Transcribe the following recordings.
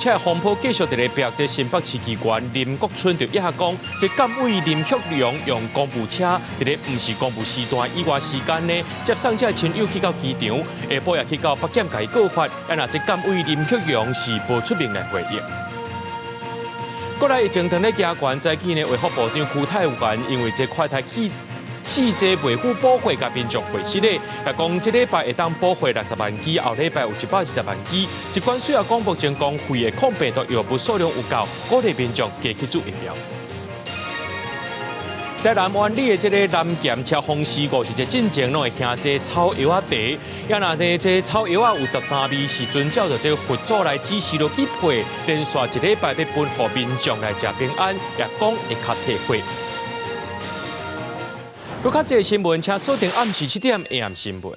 車風波繼續佇咧逼，這新北市議員林國春就一下講，這監委林旭陽用公務車佇咧毋是公務時段以外時間呢，接送這親友去到機場，下晡也去到北檢共伊告發，啊若這監委林旭陽是無出面來回應。過來疫情當咧加懸，早起呢衛福部長邱泰源因為這快篩去。試劑袂赴補貨，共民眾回失咧，也講這禮拜會當補貨60萬支，後禮拜有120萬支。疾管署也講，目前公費的抗病毒藥物數量有夠，鼓勵民眾加去注疫苗。台南灣里的這个南鹹赤峰事故，是這進前攏會興這草藥仔茶，啊若這這草藥仔有13味，是遵照著這个佛祖來指示落去配，連續一禮拜欲分予民眾來食平安，也講會較提血。閣較濟新聞，請鎖定暗時7點 AM 新聞。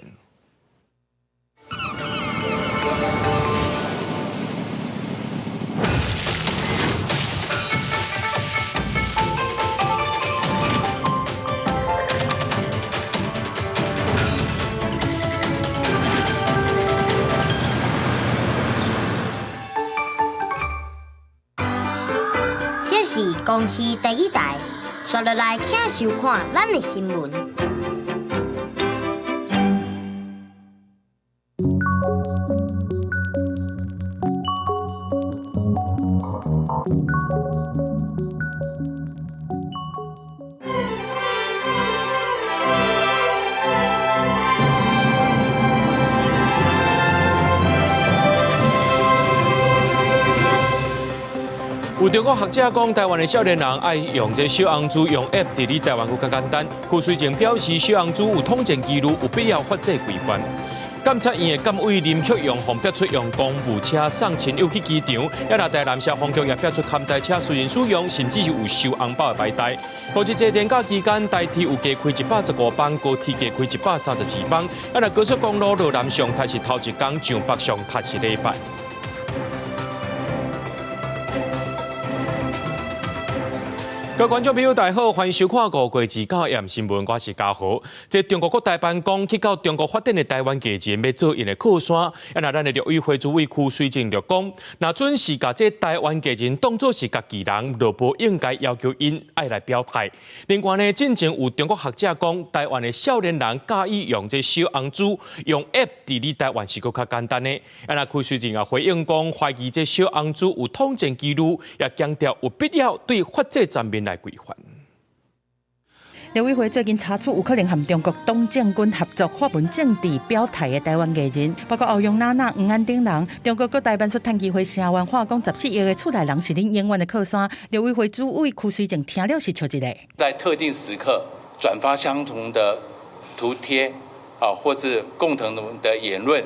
這是公視第一台。紲落來，請收看咱的新聞。有中國學者講，台灣的少年人愛用這小紅書用 App 治理台灣閣較簡單。柯水靜表示，小紅書有統戰記錄，有必要法制規範。監察院的監委林旭陽奉逼出用公務車送親友去機場，也若台南消防局也逼出勘災車私人使用，甚至是有收紅包的牌代。五一節連假期間，台鐵有加開115班，高鐵加開132班。啊，若高速公路落南上台是頭一工，上北上台是禮拜。各位觀眾朋友，大家好，歡迎收看《五月二九夜新聞》，我是嘉豪。這中國國台辦講，去到中國發展的台灣藝人欲做𪜶的靠山，啊，若咱的陸委會主委邱水靜就講，若準是共這台灣藝人當做是家己人，就無應該要求𪜶愛來表態。另外呢，進前有中國學者講，台灣的少年人佮意用這小紅書，用 App 治理台灣是閣較簡單的。啊，若邱水靜也回應講，懷疑這小紅書有統戰記錄，也強調有必要對法制層面來規範。陸委會最近查出有可能和中國黨政軍合作發文政治表態的台灣藝人，包括歐陽娜娜、黃安等人。中國國台辦說譚其輝聲援話講，14億的厝內人是恁永遠的靠山。陸委會主委邱水靜聽了是笑一个。在特定時刻轉發相同的圖貼啊，或是共同的言論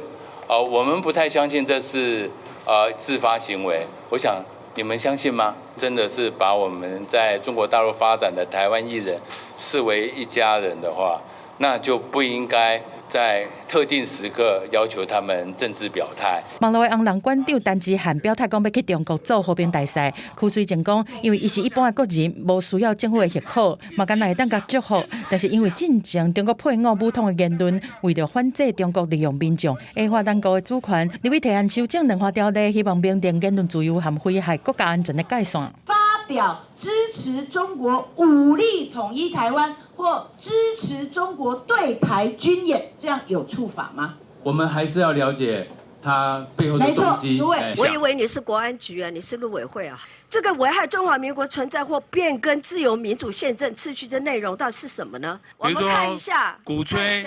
啊，我們不太相信這是啊自發行為。我想你們相信嗎？真的是把我們在中國大陸發展的台灣藝人視為一家人的話，那就不應該在特定時刻要求他們政治表態。網路的紅人館長陳之漢表態講欲去中國做和平大使。邱水靜講，因為伊是一般的國人，無需要政府的許可，嘛敢若會當共祝福。但是因為進前中國配偶武統的言論，為著反制中國利用民眾矮化咱國的主權，立委提案修正兩項條例，希望明定言論自由和危害國家安全的界線。發表支持中國武力統一台灣或支持中國對台軍演，這樣有觸法嗎？我們還是要了解他背後的動機。沒錯，主委，我以為你是國安局啊，你是陸委會啊。這個危害中華民國存在或變更自由民主憲政秩序的內容到底是什麼呢？我們看一下，鼓吹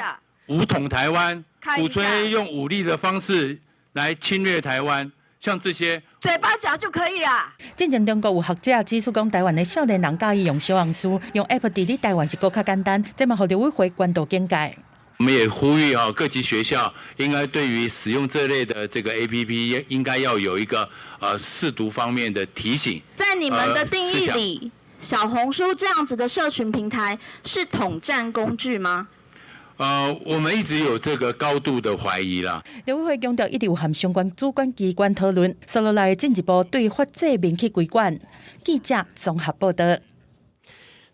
武統台灣，鼓吹用武力的方式來侵略台灣。像這些嘴巴講就可以啊。進前中國有學者指出，講台灣的少年人佮意用小紅書，用 App 治理台灣是閣較簡單，這嘛予陸委會關注警戒。我們也呼籲啊，各級學校應該對於使用這類的這個 APP，應該要有一個識讀方面的提醒。在你們的定義裡，小紅書這樣子的社群平台是統戰工具嗎？我們一直有這個高度的懷疑啦。陸委會強調，一直有和相關主管機關討論，接落來進一步對法制明確規管。記者綜合報道。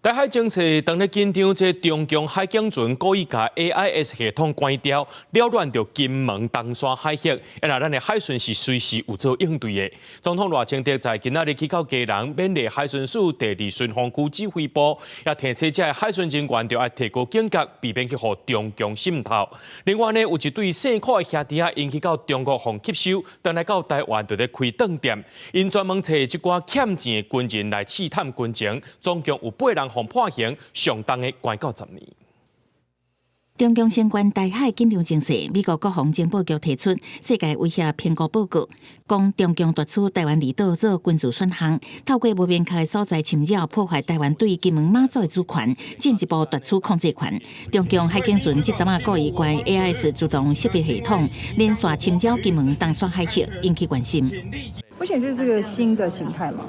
台海情勢當咧緊張，這中共海警船故意共 AIS 系統關掉，擾亂著金門東沙海域。啊，咱的海巡是隨時有做應對的。總統賴清德在今仔日去到基隆，勉勵海巡署第二巡防區指揮部，也提醒這海巡人員著愛提高警覺，避免去予中共滲透。另外呢，有一對姓柯的兄弟仔，𪜶去到中國予吸收，轉來到台灣就咧開頓店，𪜶專門揣一寡欠錢的軍人來試探軍情，總共有八人予判刑，上重的關到10年。中共相關台海緊張情勢，美國國防情報局提出世界威脅評估報告，講中共奪取台灣離島做軍事選項，透過無明確的所在侵擾破壞台灣對金門馬祖的主權，進一步奪取控制權。中共海警船這陣仔故意關 AIS 自動識別系統，連續侵擾金門東沙海域，引起關心。我想這是個新的形態嘛。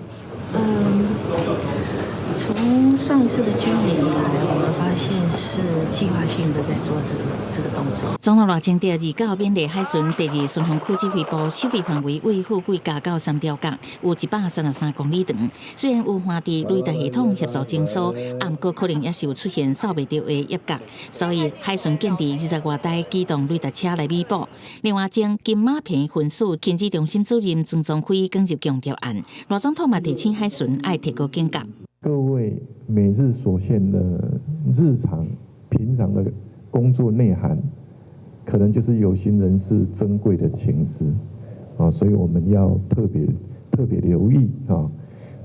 從上一次的軍演以來，我們發現是計劃性的在做這個動作。總統賴清德二九勉勵海巡第二巡防區指揮部守備範圍位富貴甲到三貂角有133公里長。雖然有環地雷達系統協助偵搜，毋過可能也是有出現掃袂著的翕角，所以海巡建置20外台機動雷達車來彌補。另外，前金馬坪分署勤治中心主任曾宗輝捲入共諜案，賴總統嘛提醒海巡愛提高警覺。各位每日所見的日常平常的工作內涵，可能就是有心人士珍貴的情資啊，所以我們要特別特別留意啊，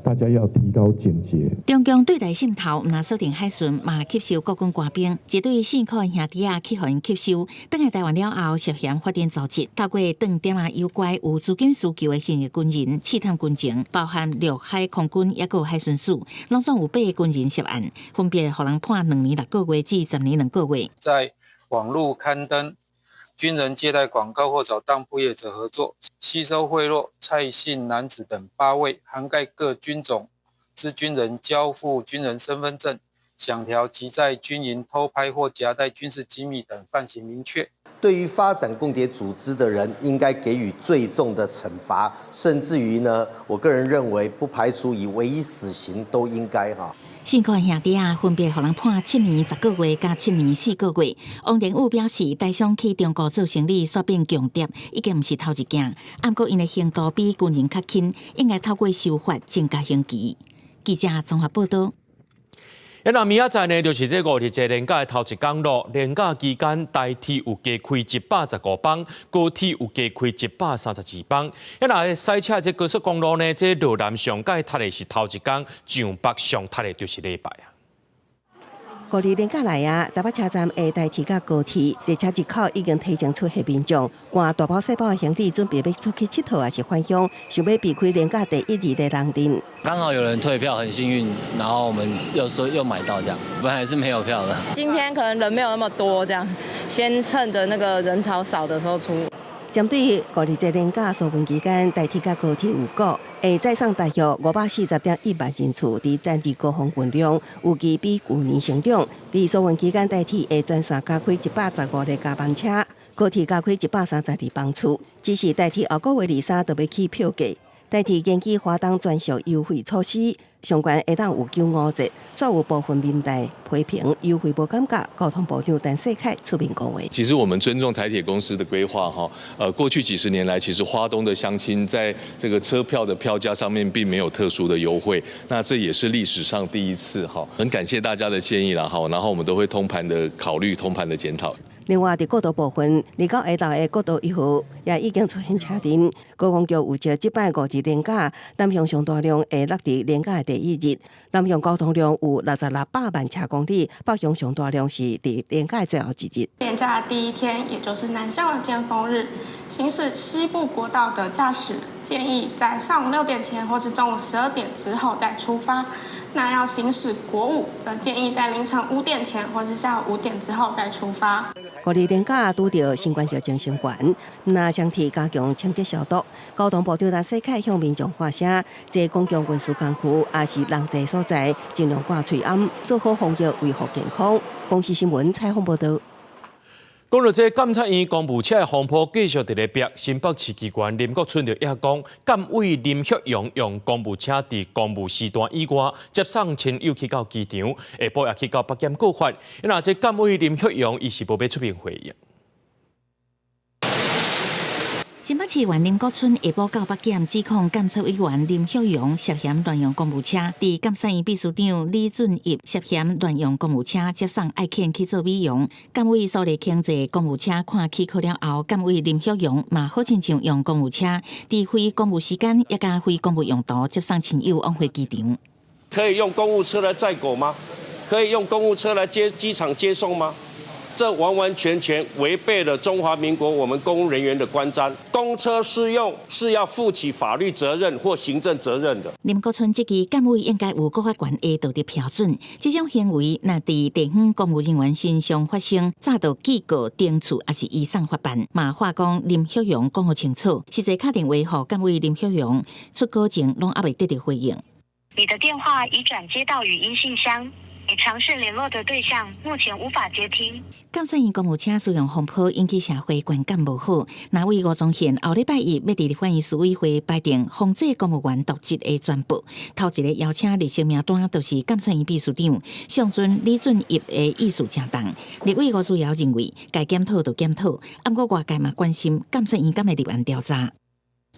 大家要提高警覺。中共對台滲透，毋但鎖定海巡，嘛吸收國軍官兵，一對姓柯的兄弟仔去予𪜶吸收，轉來台灣了後，涉嫌發展組織，透過頓店仔誘拐有資金需求的現役軍人，試探軍情，包含陸海空軍抑閣有海巡署，攏總有八个軍人涉案，分別予人判2年6個月至10年2個月。在網路刊登軍人借貸廣告或找當鋪業者合作，吸收賄賂蔡姓男子等八位，涵蓋各軍種之軍人，交付軍人身份證、饗條及在軍營偷拍或夾帶軍事機密等犯行明確。對於發展共諜組織的人，應該給予最重的懲罰，甚至於呢，我個人認為不排除以唯一死刑都應該哈。姓柯兄弟仔分別予人判7年10個月佮7年4個月。王定宇表示，台商去中國做生理，煞變共諜，已經毋是頭一件。毋過𪜶的刑度比軍人較輕，應該透過修法增加刑期。記者綜合報道。那明仔載呢，就是這五日節連假的頭一工囉。連假期間，台鐵有加開115班，高鐵有加開132班。那駛車這高速公路呢，這落南上蓋塞的是頭一工，上北上塞的就是禮拜啊。五二連假來啊，台北車站的台鐵佮高鐵列車入口已經提前出現民眾，攜大包細包的行李準備欲出去𨑨迌，抑是返鄉，想欲避開連假第一日的人陣。剛好有人退票，很幸運，然後我們又說又買到這樣，本來是沒有票的。今天可能人沒有那麼多，這樣先趁着那個人潮少的時候出。針對五二節連假疏運期間，台鐵佮高鐵有估，會載送大約540.1萬人次，佇單日高峰運量預計比舊年成長。佇疏運期間，台鐵會全線加開115列加班車，高鐵加開132班次。只是台鐵後個月23就欲起票價，台鐵研擬花東專屬優惠措施，上懸會當有95折，煞有部分民代批評優惠無感覺。交通部長陳世凱出面講話。其實我們尊重台鐵公司的規劃，哈，過去幾十年來，其實花東的鄉親在這個車票的票價上面並沒有特殊的優惠，那這也是歷史上第一次，哈，很感謝大家的建議啦，哈，然後我們都會通盤的考慮，通盤的檢討。另外，佇國道部分，29下晝的國道1號也已經出現車陣。高公局預測，這擺五日連假，南向上大量會落佇連假的第一日。南向交通量有66百萬車公里，北向上大量是佇連假的最後一日。連假的第一天，也就是南向的尖峰日，行駛西部國道的駕駛建議在上午6點前或是中午12點之後再出發。那要行駛國五，則建議在凌晨5點前或是下午5點之後再出發。五二連假拄著新冠疫情升懸，若雙鐵加強清潔消毒。交通部長陳世凱向民眾發聲，坐公共運輸工具抑是人濟所在，盡量掛喙罨，做好防疫，維護健康。公視新聞採訪報道。講到這監察院公務車的風波繼續佇咧逼，新北市議員林國春就也講，監委林旭陽用公務車佇公務時段以外接送親友去到機場，下晡也去到北檢告發。若這監委林旭陽伊是無欲出面回應。新北市議員林國春下晡到北檢指控監察委員林旭陽涉嫌亂用公務車，佇監察院秘書長李俊逸涉嫌亂用公務車接送愛犬去做美容。監委蘇麗卿坐公務車看起考了後，監委林旭陽嘛好親像用公務車，佇非公務時間也佮非公務用途接送親友往回機場。可以用公務車來載狗嗎？可以用公務車來接機場接送嗎？這完完全全違背了中華民國我們公務人員的觀瞻。公車私用是要負起法律責任或行政責任的。林國春質疑監委應該有閣較懸的道德標準，這種行為若佇地方公務人員身上發生，早就記過懲處，抑是移送法辦。嘛話講林旭陽講予清楚，實際敲電話予監委林旭陽出稿前攏猶未得著回應。你的電話已轉接到語音信箱。你嘗試聯絡的對象目前無法接聽。監察院公務車使用風波引起社會觀感無好，那位吳宗憲後禮拜一欲佇立法院司委會排定防制公務員瀆職的專報，頭一個邀請列席名單就是監察院秘書長上尊李俊逸的意思誠重。立委吳思瑤認為，該檢討就檢討，毋過外界嘛關心監察院敢會立案調查。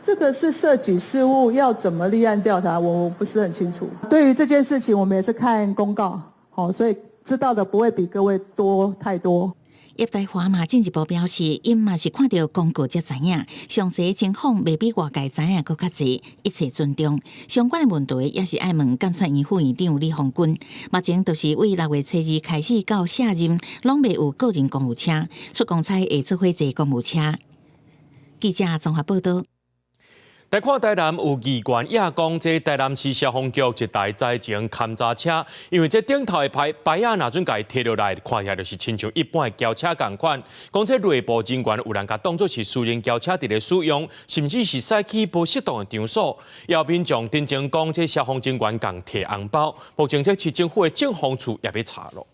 這個是涉及事務，要怎麼立案調查，我不是很清楚。對於這件事情，我們也是看公告。好，所以知道的不會比各位多太多。葉大華嘛進一步表示，𪜶嘛是看著公告才知影，詳細情況袂比外界知影閣較濟，一切尊重。相關的問題也是愛問監察院副院長李鴻鈞。目前就是對6月初2開始到卸任，攏未有個人公務車出公差會做伙坐公務車。記者綜合報道。來看台南有議員也講，這台南市消防局一台災情勘查車，因為這頂頭的牌牌仔若準共伊提落來，看起來就是親像一般的轎車仝款。講這內部人員有人共當作是私人轎車佇咧使用，甚至是駛去無適當的場所。有民眾頂前講，這消防人員共提紅包，目前這市政府的政防處也欲查囉。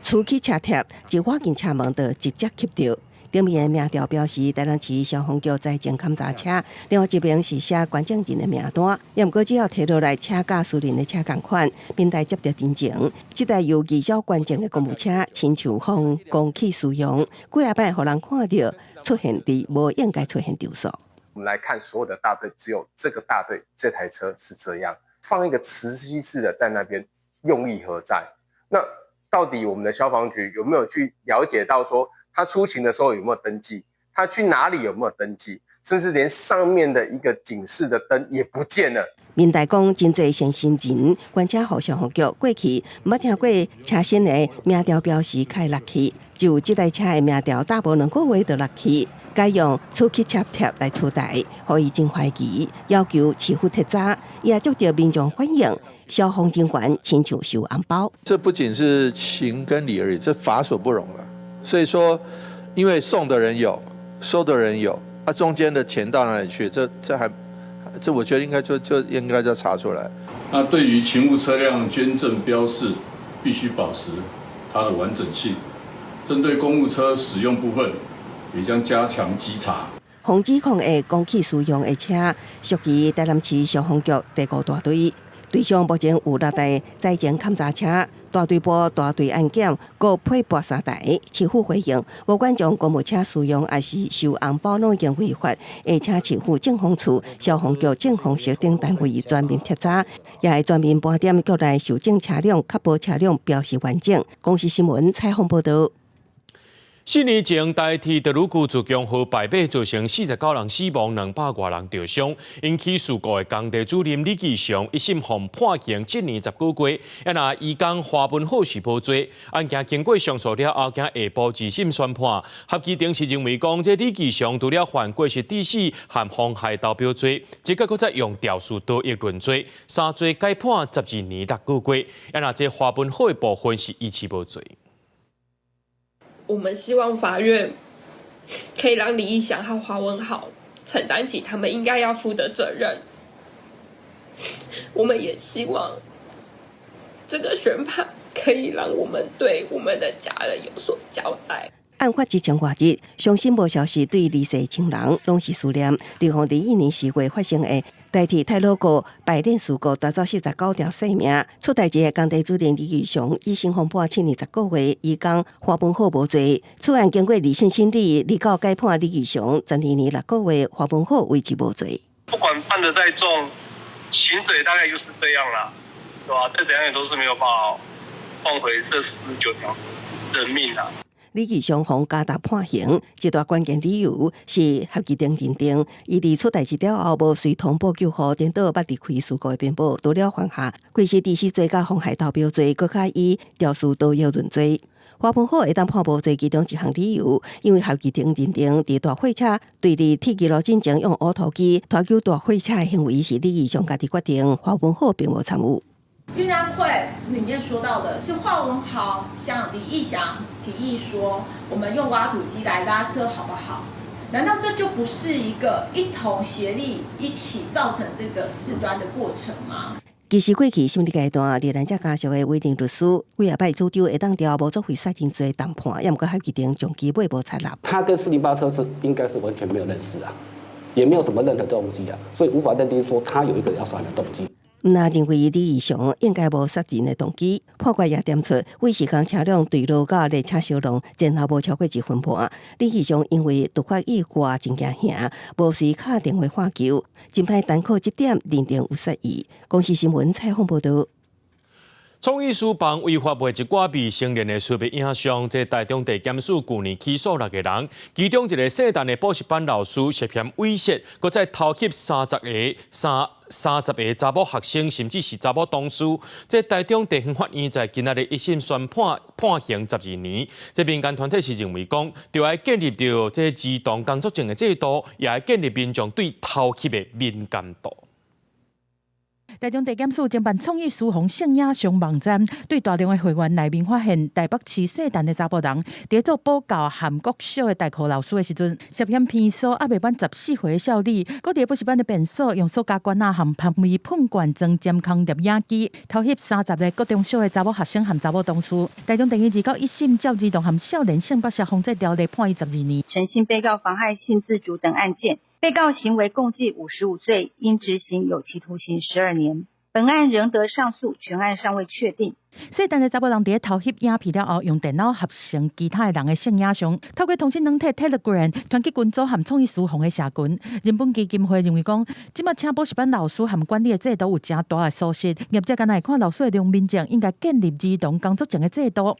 出去車貼，一挖進車門就直接吸著。頂面的名條標示台南市消防局災情勘查車，另外一邊是寫捐贈人的名單。也毋過只要提落來車佮私人的車仝款，平台接著陳情。這台由義消捐贈的公務車，親像予公器私用，幾仔擺予人看著出現佇無應該出現場所。我們來看所有的大隊，只有這個大隊這台車是這樣，放一個磁吸式的在那邊，用意何在？那到底我們的消防局有沒有去了解到說，他出勤的時候有沒有登記？他去哪裡有沒有登記？甚至連上面的一個警示的燈也不見了。民代講真濟善心人捐車予消防局，過去毋捌聽過車身的名條標示開落去，就這台車的名條打無2個月就落去，改用磁吸車貼來取代，予伊真懷疑，要求市府徹查，也接著民眾反映，消防人員親像收紅包。這不僅是情跟理而已，這法所不容了。所以說，因為送的人有，收的人有，啊，中間的錢到哪裡去？這我覺得應該就應該要查出來。那對於勤務車輛捐贈標示，必須保持它的完整性。針對公務車使用部分，也將加強稽查。防指控的公器私用的車，屬於台南市消防局第五大隊。隊上目前有6台災情勘查車，大隊部大隊安檢，閣配撥3台。市府回應，無管將公務車私用，抑是收紅包，攏已經違法。會請市府政防處、消防局、政防室等單位全面徹查，也會全面盤點局內受贈車輛，確保車輛標示完整。公視新聞採訪報導。4年前，台鐵特魯谷自強號敗火造成49人死亡，200外人著傷。引起事故的工地主任李義祥一審予判刑7年19個月，啊若移工華文浩是無罪。案件經過上訴了後，今下晡二審宣判，合議庭是認為講，這李義祥除了犯過失致死和妨害投標罪，這個閣再用肇事逃逸論罪，三罪改判12年6個月。啊若這華文浩的部分是維持無罪。我們希望法院可以讓李義祥和華文豪承擔起他們應該要負的責任。我們也希望這個宣判可以讓我們對我們的家人有所交代。案發之前外日，相信無消息對離世親人攏是思念。2021年4月發生的台鐵太魯閣敗鏈事故，奪走49條性命。出代誌的工地主任李義祥一審予判7年10個月，伊講華文浩無罪。此案經過二審審理，二告改判李義祥12年6個月，華文浩維持無罪。不管判得再重，刑責大概就是這樣啦，對吧？再怎樣也都是沒有辦法換回這49條人命啊。李義祥予加重判刑，一大關鍵理由是合議庭認定，伊佇出代誌了後無隨通報救護，顛倒捌離開事故的邊埔，除了犯下過失致死罪佮妨害投標罪，閣較以肇事逃逸論罪。華文浩會當判無罪，其中一項理由，因為合議庭認定，佇大貨車對佇鐵支路進前用挖土機拖救大貨車的行為是李義祥家己決定，華文浩並無參與。運安會裡面說到的是華文豪向李義祥提議說，我們用挖土機來拉車好不好？難道這就不是一個一同協力一起造成這個事端的過程嗎？其實過去審理階段，罹難者家屬的委任律師幾仔擺主張會當調無作為殺人罪重判，也毋過合議庭長期尾無採納。他跟408車是應該是完全沒有認識啊，也沒有什麼任何動機啊，所以無法認定說他有一個要殺人的動機。毋但認為李義祥應該無殺人的動機，判決也點出，偉士共車輛墜落佮列車相撞前後無超過一分半。李義祥因為突發意外真驚嚇，無隨敲電話喊救，真歹單靠這點認定有殺意。公視新聞採訪報導。創意書房違法賣一寡未成年的私密影像，這台中地檢署舊年起訴六個人，其中一個姓陳的補習班老師涉嫌猥褻，閣再偷翕三十個查某學生，甚至是查某同事。這台中地方法院在今仔日一審宣判判刑12年。這民間團體是認為講，著愛建立著這兒童工作證的制度，也愛建立民眾對偷翕的敏感度。台中地檢署偵辦創意書房性影像網站，對大量的會員內面發現台北市姓陳的查埔人，佇做補教和國小的代課老師的時陣，涉嫌騙數猶未滿14歲的少女，閣佇補習班的便所用塑膠罐仔和香味噴罐裝監控攝影機，偷翕30個國中小的查某學生和查某同事。台中地院二告一審照兒童和少年性剝削防制條例判伊12年。陳姓被告妨害性自主等案件。被告行為共計55罪，應執行有期徒刑12年。本案仍得上訴，全案尚未確定。姓陳的查埔人佇咧偷翕影片了後，用電腦合成其他的人的性影像，透過通訊軟體 Telegram 傳去群組和創意書房的社群。人本基金會認為講，這馬請補習班老師和管理的制度有誠大的疏失，業者敢若會看老師的良民證，應該建立兒童工作證的制度。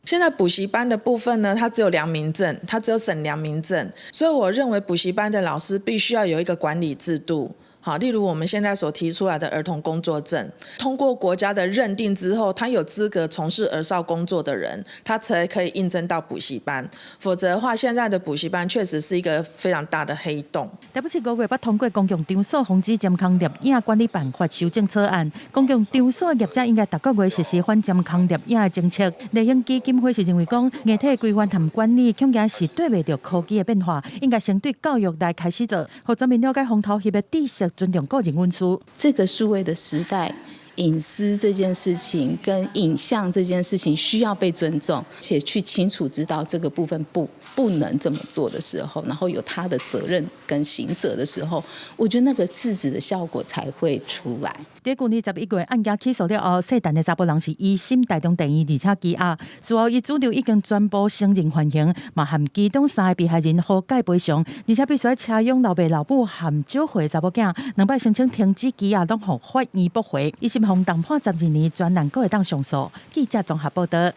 現在補習班的部分呢，它只有良民證，它只有審良民證，所以我認為補習班的老師必須要有一個管理制度。好，例如我們現在所提出來的兒童工作證，通過國家的認定之後，他有資格從事兒少工作的人，他才可以應徵到補習班。否則的話，現在的補習班確實是一個非常大的黑洞。台北市5月捌通過公共場所防止監控錄影管理辦法修正草案，公共場所業者應該逐個月實施反監控錄影的政策。麗英基金會是認為講，硬體規範和管理恐驚是對袂著科技的變化，應該先對教育來開始做，予全民了解防偷翕的知識。尊重個人隱私。這個數位的時代，隱私這件事情跟影像這件事情需要被尊重，且去清楚知道這個部分不能這麼做的時候，然後有他的責任跟刑責的時候，我覺得那個制止的效果才會出來。佇舊年11月案件起訴了後，姓陳的查埔人是移審台中地院，而且羈押。事後伊主張已經全部承認犯行，嘛和其中三個被害人和解賠償，而且必須車養老爸老母和少歲查某囝，兩擺申請停止羈押，攏予法院駁回。一審予重判12年，全案閣會當上訴。記者綜合報導。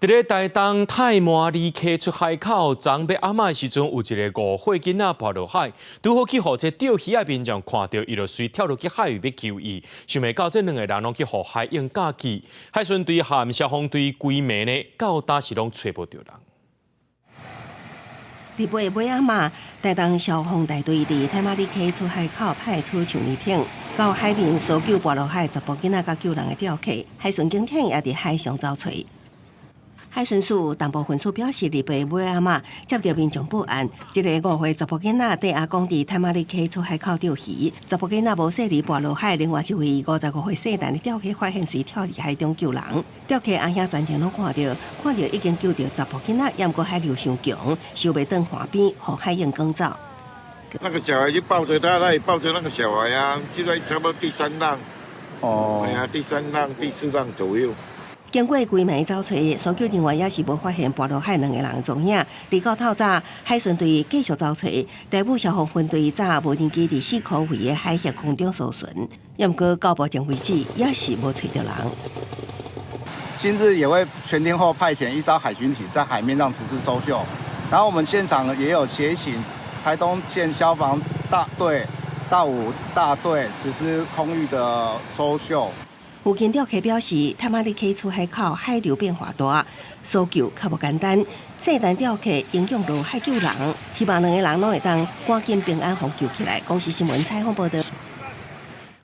佇咧台東太麻里溪出海口，昨暝暗的時陣，有一個5歲囡仔跋落海，拄好去予這釣魚的民眾看著，伊就隨跳落去海裡欲救伊。想袂到這兩個人攏去予海湧咬去，海巡隊和消防隊規暝呢，到今是攏揣無著人。佇八月尾仔嘛，台東消防大隊佇太麻里溪出海口派出樹林艇到海面搜救跋落海查埔囡仔佮救人的釣客，海巡警艇也佇海上走揣。海巡署东部分署表示，禮拜尾仔嘛接到民眾報案，一个5歲查埔囡仔綴阿公佇太麻里溪出海口釣魚，查埔囡仔無細膩跋落海，另外一位55歲姓陳的釣客發現隨跳入海中救人，釣客阿兄全程攏看著，看著已經救著查埔囡仔，猶毋過海流傷強，收袂轉岸邊，予海湧捲走。那個小孩就抱著他，他也抱著那個小孩啊，就在差不多第三浪，哦，係啊，第三浪、第四浪左右。經過規暝走揣，搜救人員也是無發現跋落海兩個人蹤影。而到透早，海巡隊繼續走揣，大武消防分隊早無人機佇四箍圍的海峽空中搜尋，猶毋過到目前為止也是無揣著人。今日也會全天候派遣一艘海巡艇在海面上實施搜救，然後我們現場也有協請台東縣消防大隊、大武大隊實施空域的搜救。附近釣客表示，太麻里溪出海口海流變化大，搜救較無簡單。姓陳釣客英勇落海救人，希望兩個人攏會當趕緊平安予救起來。公視新聞採訪報導。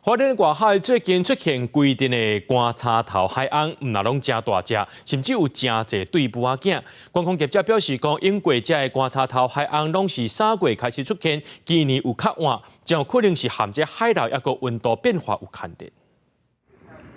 花蓮外海最近出現規陣的棺柴頭海鰪，毋但攏誠大隻，甚至有誠濟對母仔囝。觀光業者表示講，應過這个棺柴頭海鰪攏是3月開始出現，今年有較晚，真有可能是和這海流抑閣溫度變化有牽連。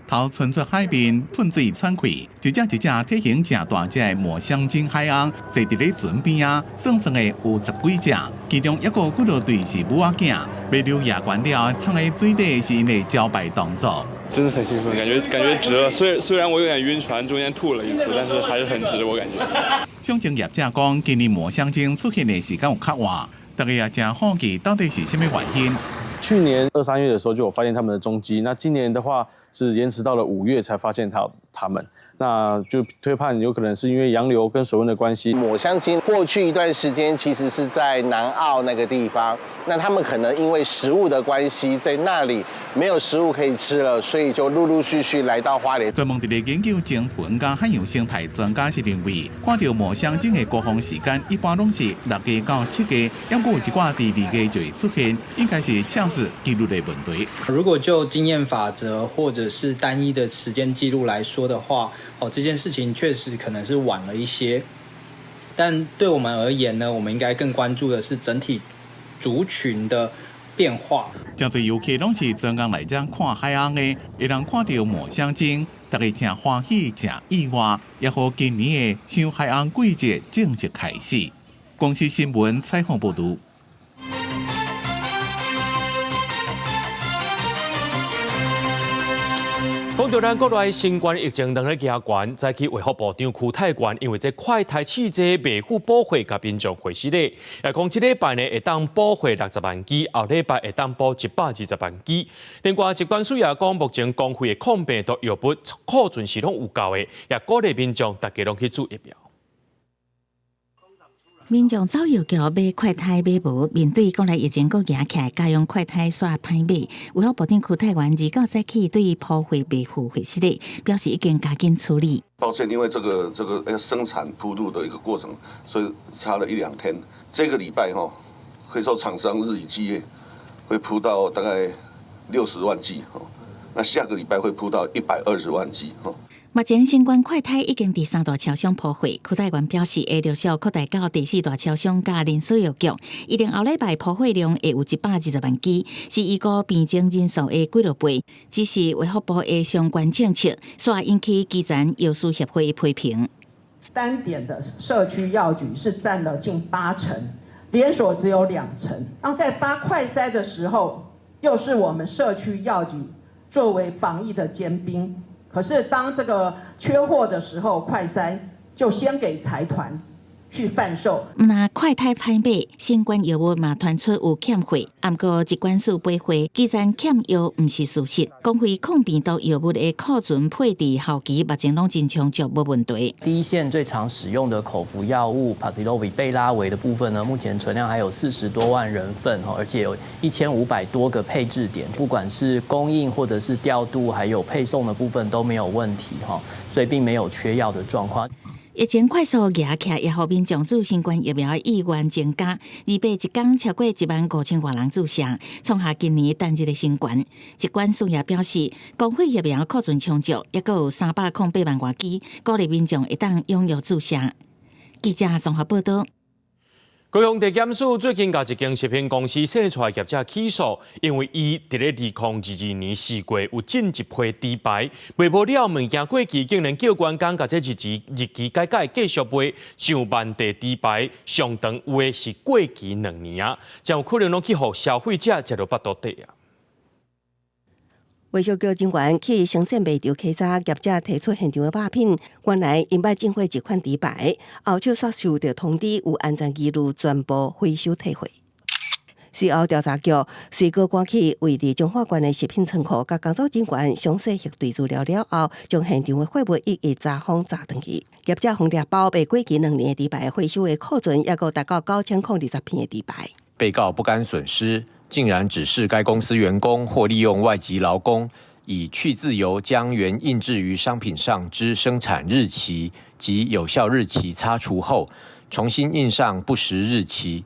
頭伸出海面，噴水喘氣，一隻一隻體型誠大隻的抹香鯨海鰪，坐佇咧船邊仔，算算的有10幾隻，其中抑閣幾落對是母仔囝，欲溜夜關了，藏佇水底是𪜶的交配動作。真的很興奮，感覺值了。雖然我有點暈船，中間吐了一次，但是還是很值，我感覺。賞鯨業者講，今年抹香鯨出現的時間有較晚，大家也誠好奇到底是啥物原因。去年2、3月的時候就有發現他們的蹤跡，那今年的話是延遲到了5月才發現他們，那就推判有可能是因為洋流跟水溫的關係。抹香鯨過去一段時間其實是在南澳那個地方，那他們可能因為食物的關係，在那裡沒有食物可以吃了，所以就陸陸續續來到花蓮。專門佇咧研究鯨豚佮海洋生態專家是認為，看著抹香鯨的高峰時間一般攏是6月到7月，猶閣有一寡佇2月就會出現，應該是恰是記錄的問題。如果就經驗法則或者是單一的時間記錄來說的話，哦，這件事情確實可能是晚了一些。但對我們而言呢，我們應該更關注的是整體族群的變化。誠濟遊客攏是專工來遮看海鰪的，會當看著抹香鯨，大家誠歡喜、誠意外，也予今年的賞海鰪季節正式開始。公視新聞採訪報導。講到咱國內新冠疫情當咧加懸，早起衛福部長邱泰源因為這快篩試劑袂赴補貨，共民眾回失禮。也講這禮拜呢會當補貨60萬劑，後禮拜會當補120萬劑。另外，疾管署也講，目前公費的抗病毒藥物庫存是攏有夠的，也鼓勵民眾大家攏去注疫苗。民眾走藥局買快篩買無，面對國內疫情閣嚴起來，家用快篩煞歹買。衛福部長邱泰源29早起對鋪貨袂赴會失禮，表示已經加緊處理。抱歉，因為這個要生產鋪路的一個過程，所以差了1、2天。這個禮拜哈，可以說廠商日以繼夜，會鋪到大概60萬劑哈。那下個禮拜會鋪到120萬劑哈。目前新冠快篩已經佇3大超商鋪貨，邱泰源表示會陸續擴大到第4大超商佮連鎖藥局，一定後禮拜鋪貨量會有120萬劑，是預估病情人數的幾落倍。只是衛福部的相關政策，煞引起基層藥師協會的批評。單點的社區藥局是佔了近8成，連鎖只有2成。然後在發快篩的時候，又是我們社區藥局作為防疫的尖兵。可是當這個缺貨的時候，快篩就先給財團去販售。毋但快篩歹買，新冠藥物嘛傳出有欠貨，毋過疾管署回回，基層欠藥毋是事實。公費抗病毒藥物的庫存配置後期目前攏真充足，無問題。第一線最常使用的口服藥物帕茲洛維貝拉維的部分呢，目前存量還有40多萬人份，而且有1500多個配置點，不管是供應或者是調度，還有配送的部分都沒有問題，所以並沒有缺藥的狀況。疫情快速夯起來，也予民眾注新冠疫苗的意願增加。二八一工超過1萬5千外人注射，創下今年單日的新高。疾管署也表示，公費疫苗庫存充足，猶閣有308萬外劑，鼓勵民眾會當踴躍注射。記者綜合報道。高雄地檢署最近共一間食品公司洗菜業者起訴，因為伊佇咧2022年4月有進一批豬排，賣無了物件過期，竟然叫員工共這日期日期改改繼續賣上萬塊豬排，上長有的是過期2年啊，真有可能攏去予消費者食著腹肚底啊。衛生局人員去生鮮賣場稽查，業者提出現場的肉品，原來𪜶捌進貨這款豬排，後手煞收著通知有安全疑慮，全部回收退貨。隨後調查局隨閣趕去位佇彰化縣的食品倉庫，共工作人員詳細核對資料了後，將現場的貨物一一查封查轉去。業者予掠包賣過期2年的豬排回收的庫存，猶閣達到9020片的豬排。被告不甘損失，竟然指示該公司員工或利用外籍勞工，以去漬油將原印製於商品上之生產日期及有效日期擦除後，重新印上不實日期。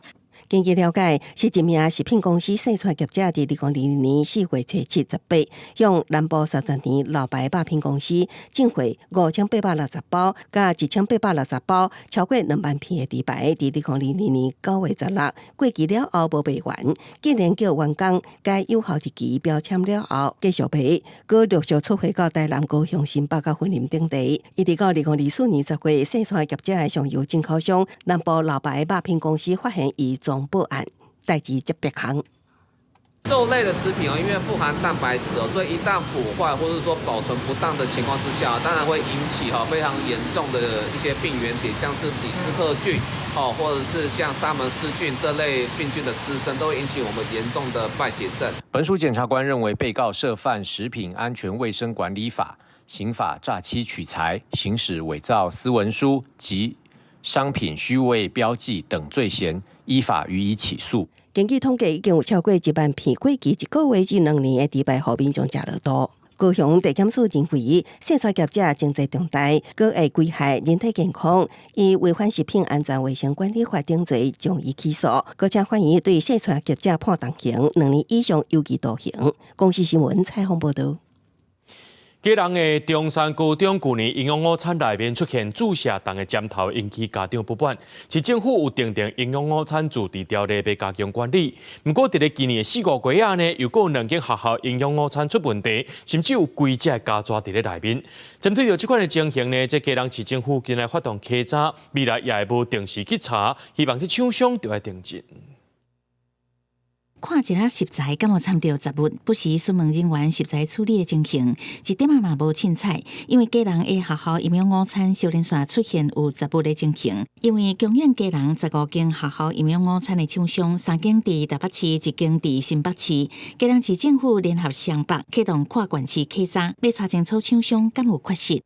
根據了解，是一名食品公司洗菜業者，佇2022年4月初7、18，向南部30年老牌肉品公司進貨5860包，佮1860包，超過2萬片的豬排，佇2022年9月16過期了後無賣完，竟然叫員工改有效日期標籤了後繼續賣，閣陸續出貨到台南、高雄、新北佮雲林等地。一直到2024年10月，洗菜業者的上游進口商南部老牌肉品公司發現伊裝報案，代誌接別項。肉類的食品哦，因為富含蛋白質哦，所以一旦腐壞或者說保存不當的情況之下，當然會引起哈非常嚴重的一些病原體，像是李斯特菌哦，或者是像沙門氏菌這類病菌的滋生，都會引起我們嚴重的敗血症。本署檢察官認為，被告涉犯食品安全衛生管理法、刑法詐欺取財、行使偽造私文書及商品虛偽標記等罪嫌，依法予以起訴。根據統計，已經有超過1萬片過期一個月至2年的豬排，予民眾食落肚。高雄地檢署認為，洗菜業者情節重大，閣會危害人體健康，以違反食品安全衛生管理法等罪，將伊起訴。閣請法院對洗菜業者判重刑，2年以上有期徒刑。公視新聞採訪報導。基隆的中山高中舊年營養午餐內面出現注射銅的針頭，引起家長不滿。市政府有訂定營養午餐自治條例，欲加強管理。毋過，佇咧今年的四五月仔呢，又閣有兩間學校營養午餐出問題，甚至有幾隻虼蚻佇咧內面。針對著這款的情形呢，這基隆市政府今日發動稽查，未來也會無定時去查，希望這廠商著愛停止。看一下食材敢有摻著雜物，不時詢問人員食材處理的情形，一點仔嘛無凊彩。因為基隆的學校營養午餐小連續出現有雜物的情形。因為供應基隆15間學校營養午餐的廠商，三間佇台北市，一間佇新北市。基隆市政府聯合雙北啟動跨縣市稽查，欲查清楚廠商敢有缺失。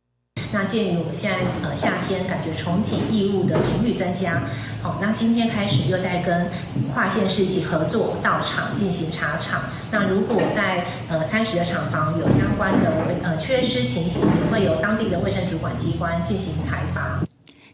那鑑於我們現在夏天感覺蟲體異物的頻率增加，好，那今天開始又在跟跨縣市一起合作到場進行查廠。那如果在餐食的廠房有相關的缺失情形，也會由當地的衛生主管機關進行裁罰。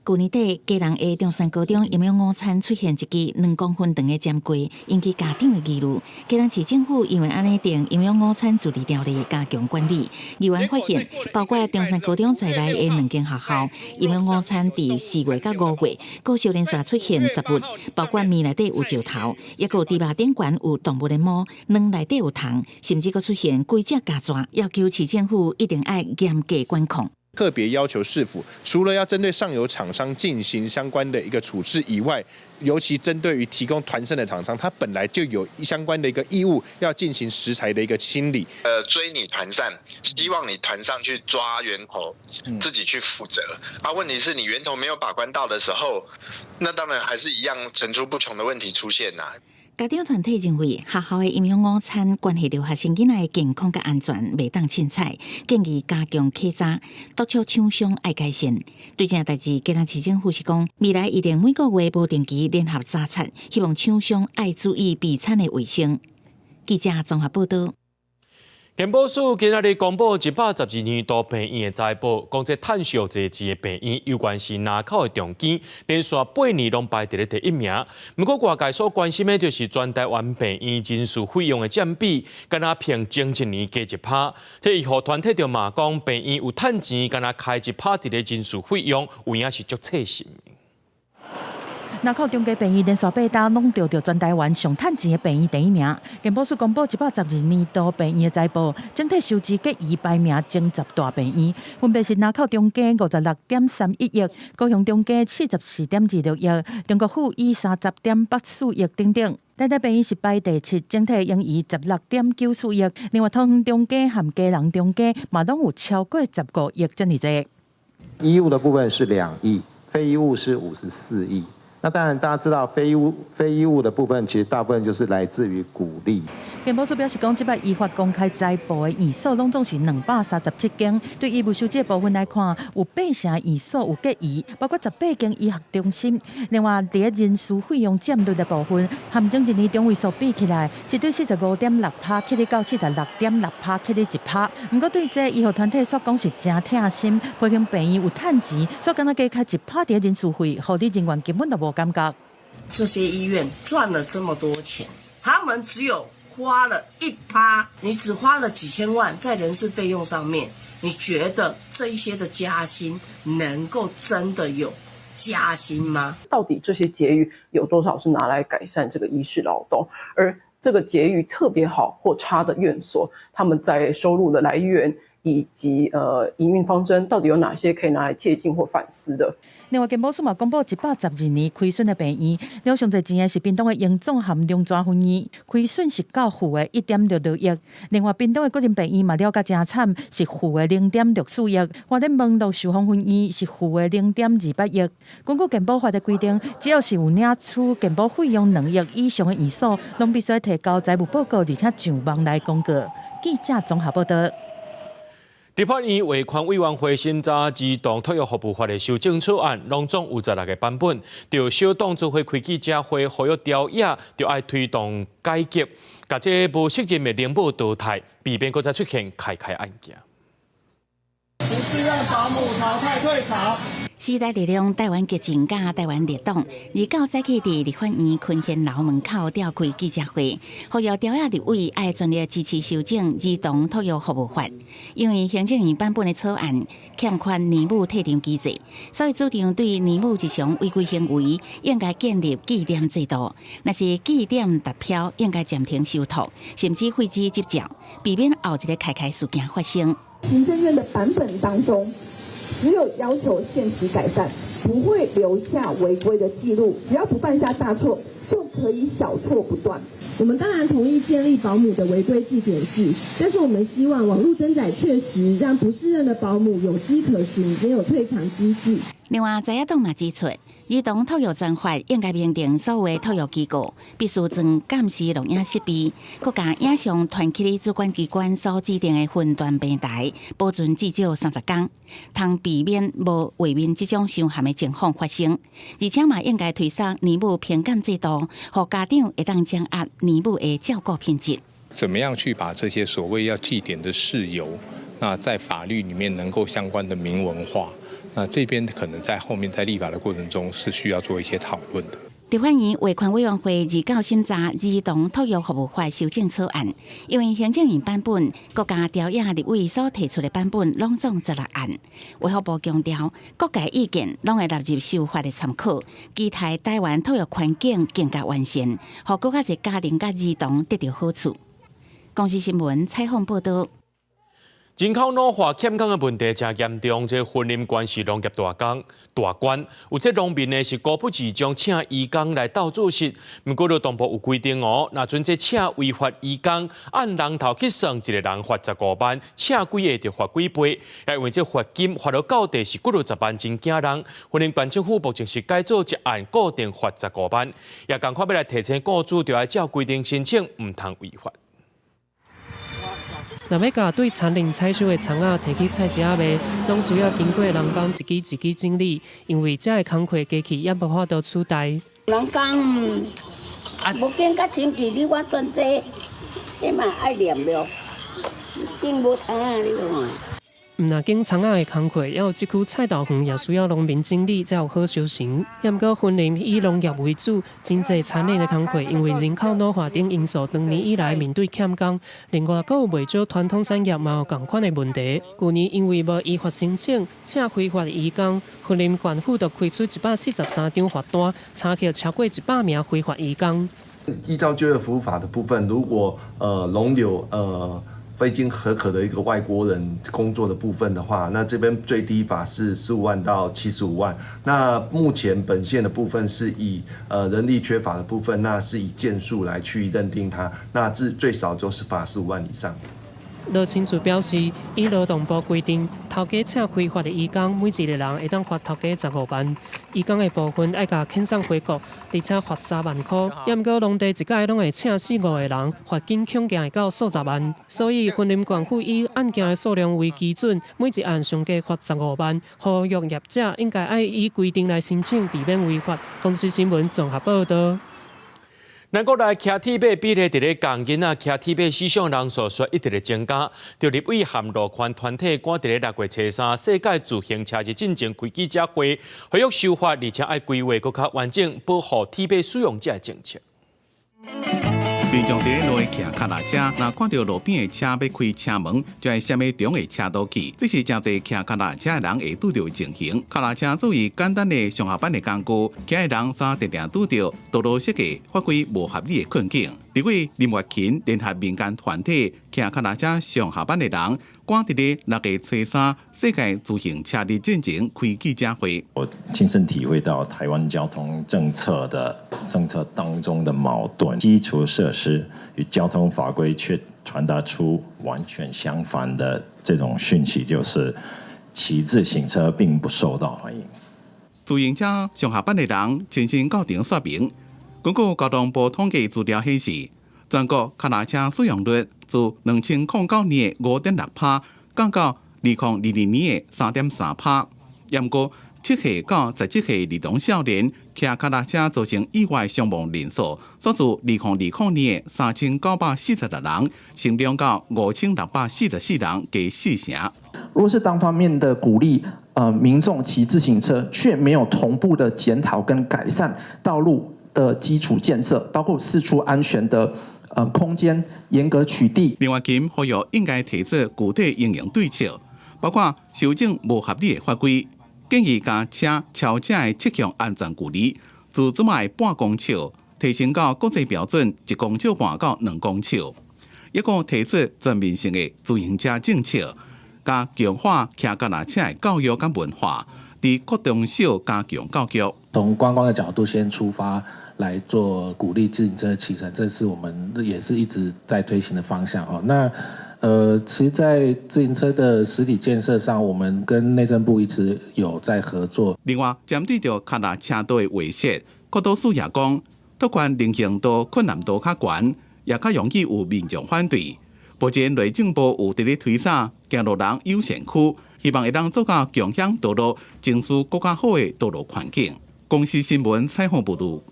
舊年底，基隆的中山高中營養午餐出現一支2公分長的針櫃，引起家長的疑慮。基隆市政府因為按呢訂營養午餐自治條例加強管理，議員發現，包括中山高中在內的兩間學校營養午餐，佇4月佮5月，閣小連續出現雜物，包括麵內底有石頭，抑閣有豬肉頂懸有動物的毛，卵內底有蟲，甚至閣出現幾隻虼蚻，要求市政府一定愛嚴格管控。特別要求市府，除了要針對上游廠商進行相關的一個處置以外，尤其針對於提供團膳的廠商，他本來就有相關的一個義務要進行食材的一個清理。追你團膳，希望你團膳去抓源頭，自己去負責。啊，問題是你源頭沒有把關到的時候，那當然還是一樣層出不窮的問題出現啦。家長團體認為，學校的營養午餐關係著學生囡仔的健康佮安全，袂當凊彩，建議加強稽查，督促廠商愛改善。對這代誌，基隆市政府是講，未來一定每個月無定期聯合查察，希望廠商愛注意備餐的衛生。記者綜合報導。健保署今仔日公布112年度病院的財報，講這趁上濟錢的病院，尤其是林口的長庚，連續8年攏排佇咧第一名。毋過外界所關心的，就是全台灣病院人事費用的佔比，敢若比前一年加1%。這醫護團體就罵講，病院有趁錢，敢若開1%佇咧人事費用，有影是足切心。林口長庚病院連續8冬攏著著全台灣上趁錢的病院第一名。健保署公布112年度病院的財報，整體收支結餘排名前10大病院，分別是林口長庚56.31億，高雄長庚44.26億，中國附醫30.84億等等。台大病院是排第七，整體盈餘16.94億。另外，桃園長庚和基隆長庚嘛攏有超過15億遮爾濟。醫務的部分是2億，非醫務是54億。那當然，大家知道非醫務的部分，其實大部分就是來自於股利。健保署表示講，這擺依法公開財報的院所，攏總是237間。對醫務收支的部分來看，有8成院所有結餘，包括18間醫學中心。另外，佇人事費用佔率的部分，和前一年中位數比起來，是對45.6%起咧到46.6%起咧1%。毋過對這醫護團體煞講是誠疼心，批評病院有趁錢，煞敢若加開1%佇人事費，護理人員根本就無感覺。這些醫院賺了這麼多錢，他們只有花了1%，你只花了幾千萬在人事費用上面，你覺得這一些的加薪能夠真的有加薪嗎？到底這些結餘有多少是拿來改善這個醫事勞動？而這個結餘特別好或差的院所，他們在收入的來源以及營運方針，到底有哪些可以拿來借鏡或反思的？另外，健保署嘛公布112年虧損的病院，了上濟錢的是屏東的榮總和龍泉分院，虧損是到負的1.66億。另外，屏東的個人病院嘛了甲誠慘，是負的0.64億。花蓮蒙樂壽豐分院是負的0.28億。根據健保法的規定，只要是有領取健保費用2億以上的院所，攏必須提交財務報告，而且上網來公告。記者綜合報道。立法院衛權委員會審查兒童托育服務法的修正草案，攏總有16個版本。著小黨做伙開記者會，呼籲朝野著愛推動改革，共這無責任的奶母淘汰，避免閣再出現開開案件。不是讓保姆淘汰退場。時代力量台灣激進佮台灣綠黨，29早起佇立法院坤賢樓門口召開記者會，呼籲朝野立委愛全力支持修正兒童托育服務法，因為行政院版本的草案欠缺奶母退場機制，所以主張對奶母日常違規行為應該建立記點制度，若是記點達標，應該暫停收托，甚至廢止執照，避免後一个開開事件發生。行政院的版本當中，只有要求限期改善，不會留下違規的記錄。只要不犯下大錯，就可以小錯不斷。我們當然同意建立保姆的違規記點制，但是我們希望網路登載確實讓不適任的保姆有跡可循，也有退場機制。另外，在野黨嘛指出，兒童托育專法應該明定所有的托育機構必須裝監視錄影設備，閣共影像傳去主管機關所指定的雲端平台，保存至少30天，通避免無畫面這種傷譀的情況發生。而且嘛，應該推行奶母評鑑制度，予家長會當掌握奶母的照顧品質。怎麼樣去把這些所謂要記點的事由，那在法律裡面能夠相關的明文化？那這邊可能在後面在立法的過程中是需要做一些討論的。立法院衛權委員會29審查兒童托育服務法修正草案，因為行政院版本、閣佮朝野立委所提出的版本攏總16案。衛福部強調，各界意見攏會納入修法的參考，期待台灣托育環境更加完善，予閣較濟家庭佮兒童得著好處。公視新聞採訪報道。人口老化欠工的問題誠嚴重，這雲林縣是農業大工大縣，有這農民呢是高不自將請移工來鬥做事，毋過勞動部有規定哦，若準這請違法移工，按人頭去算，一個人罰15萬，請幾个就罰幾倍，因為這罰金罰落到底是幾落十萬，真驚人。雲林縣政府目前是改做一案固定罰十五萬，也仝款欲來提醒雇主，著愛照規定申請，毋通違法。若欲共對田裡採收的蔥仔提去菜市仔賣，攏需要經過人工一支一支整理，因為這个工課機器猶無法度取代。人工無見較清氣，你我轉這，這嘛愛念了。頂無窗仔，你看。毋若揀蔥仔的工課，猶有這區菜豆園也需要農民整理才有好收成。毋過雲林以農業為主，真濟田裡的工課，因為人口老化等因素，長年以來面對欠工。另外，閣有袂少傳統產業嘛有仝款的問題。舊年因為無依法申請請非法移工，雲林縣府就開出143張罰單，查獲超過100名非法移工。依照就業服務法的部分，如果容留非經核可的一個外國人工作的部分的話，那這邊最低罰是15萬到75萬。那目前本縣的部分是以人力缺乏的部分，那是以件數來去認定它，那最少就是罰15萬以上。羅清柱表示，以勞動部規定，頭家請非法的移工，每一个人會當罰頭家15萬。移工的部分愛共遣送回國，而且罰3萬箍。毋過農地一改攏會請四五個人，罰金恐驚會到數十萬。所以，雲林縣府以案件的數量為基準，每一案上低罰15萬。呼籲業者應該愛依規定來申請，避免違法。公視新聞綜合報導。咱國內騎鐵馬比例佇咧降，囡仔騎鐵馬死傷人數卻一直咧增加。著立委和路權團體趕佇咧6月初3世界自行車日進前開記者會，呼籲修法，而且愛規劃閣較完整保護鐵馬使用者的政策。民眾佇咧路騎跤踏車，若看著路邊的車欲開車門，就愛閃佇中的車道去。這是誠濟騎跤踏車的人會拄著的情形。跤踏車作為簡單的上下班的工具，騎的人煞定定拄著道路設計法規無合理的困境。立委林月琴聯合民間團體騎跤踏車上下班的人，趕佇咧6月初3世界自行車日進前開記者會。我親身體會到台灣交通政策的政策當中的矛盾，基礎設施與交通法規卻傳達出完全相反的這種訊息，就是騎自行車並不受到歡迎。自行車上下班的人親身到場說明。根據交通部統計資料顯示，全國跤踏車使用率自2009年的5.6%降到2022年的3.3%。毋過7歲到17歲兒童少年騎跤踏車造成意外傷亡人數，煞自2020年的3946人，成長到5644人，加四成。如果是單方面的鼓勵，民眾騎自行車，卻沒有同步的檢討跟改善道路的基礎建設，包括釋出安全的空間，嚴格取締。林月琴呼籲應該提出具體應用對策，包括修正無合理的法規，建議共車超車的七項安全距離，自這擺半公尺提升到國際標準1.5公尺到2公尺，抑閣提出全面性的自行車政策，佮強化騎腳踏車的教育佮文化，佇國中小加強教育。從觀光的角度先出發來做鼓勵自行車騎乘，這是我們也是一直在推行的方向哦。那其實，在自行車的實體建設上，我們跟內政部一直有在合作。另外，針對著跤踏車道的劃設，國道署也講，拓寬人行道困難度較懸，也較容易有民眾反對。目前內政部有佇咧推捒行路人優先區，希望會當做到共享道路，爭取閣較好的道路環境。公視新聞採訪報導。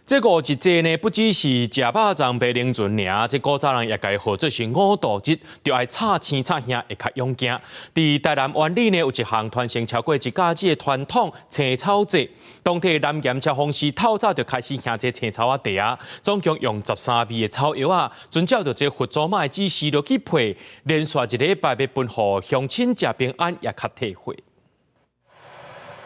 這五日節呢，不只是食肉粽、爬龍船爾，這古早人也共伊號做是五道日，就愛插青插兄會較勇健。佇台南灣里呢，有一項傳承超過一甲子的傳統青草節，當地南鹽超風時透早就開始興這青草仔茶啊，總共用13味的草藥仔，遵照著這佛祖媽的指示落去配，連續一禮拜欲分予鄉親食平安，也較體會。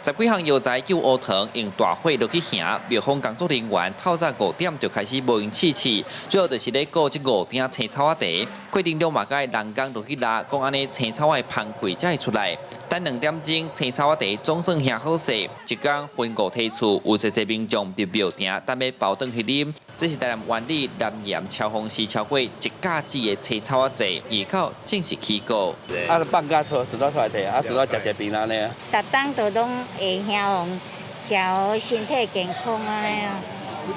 十幾項藥材救烏糖，用大火落去燃，廟方工作人員透早5點就開始無閒試試，主要就是咧顧這五鼎青草仔茶。過程中嘛，共人工落去拉，講按呢青草仔的芳氣才會出來。等2點鐘，青草仔茶總算燃好勢，一工分五梯次，有濟濟民眾佇廟埕等欲包轉去啉。這是台南灣里南鹽超風寺超過一甲子的青草仔祭，二九正式起鼓。啊，放假出順道出來提，啊，順道食食平安呢。逐冬都攏會興旺，食好身體健康按呢啊。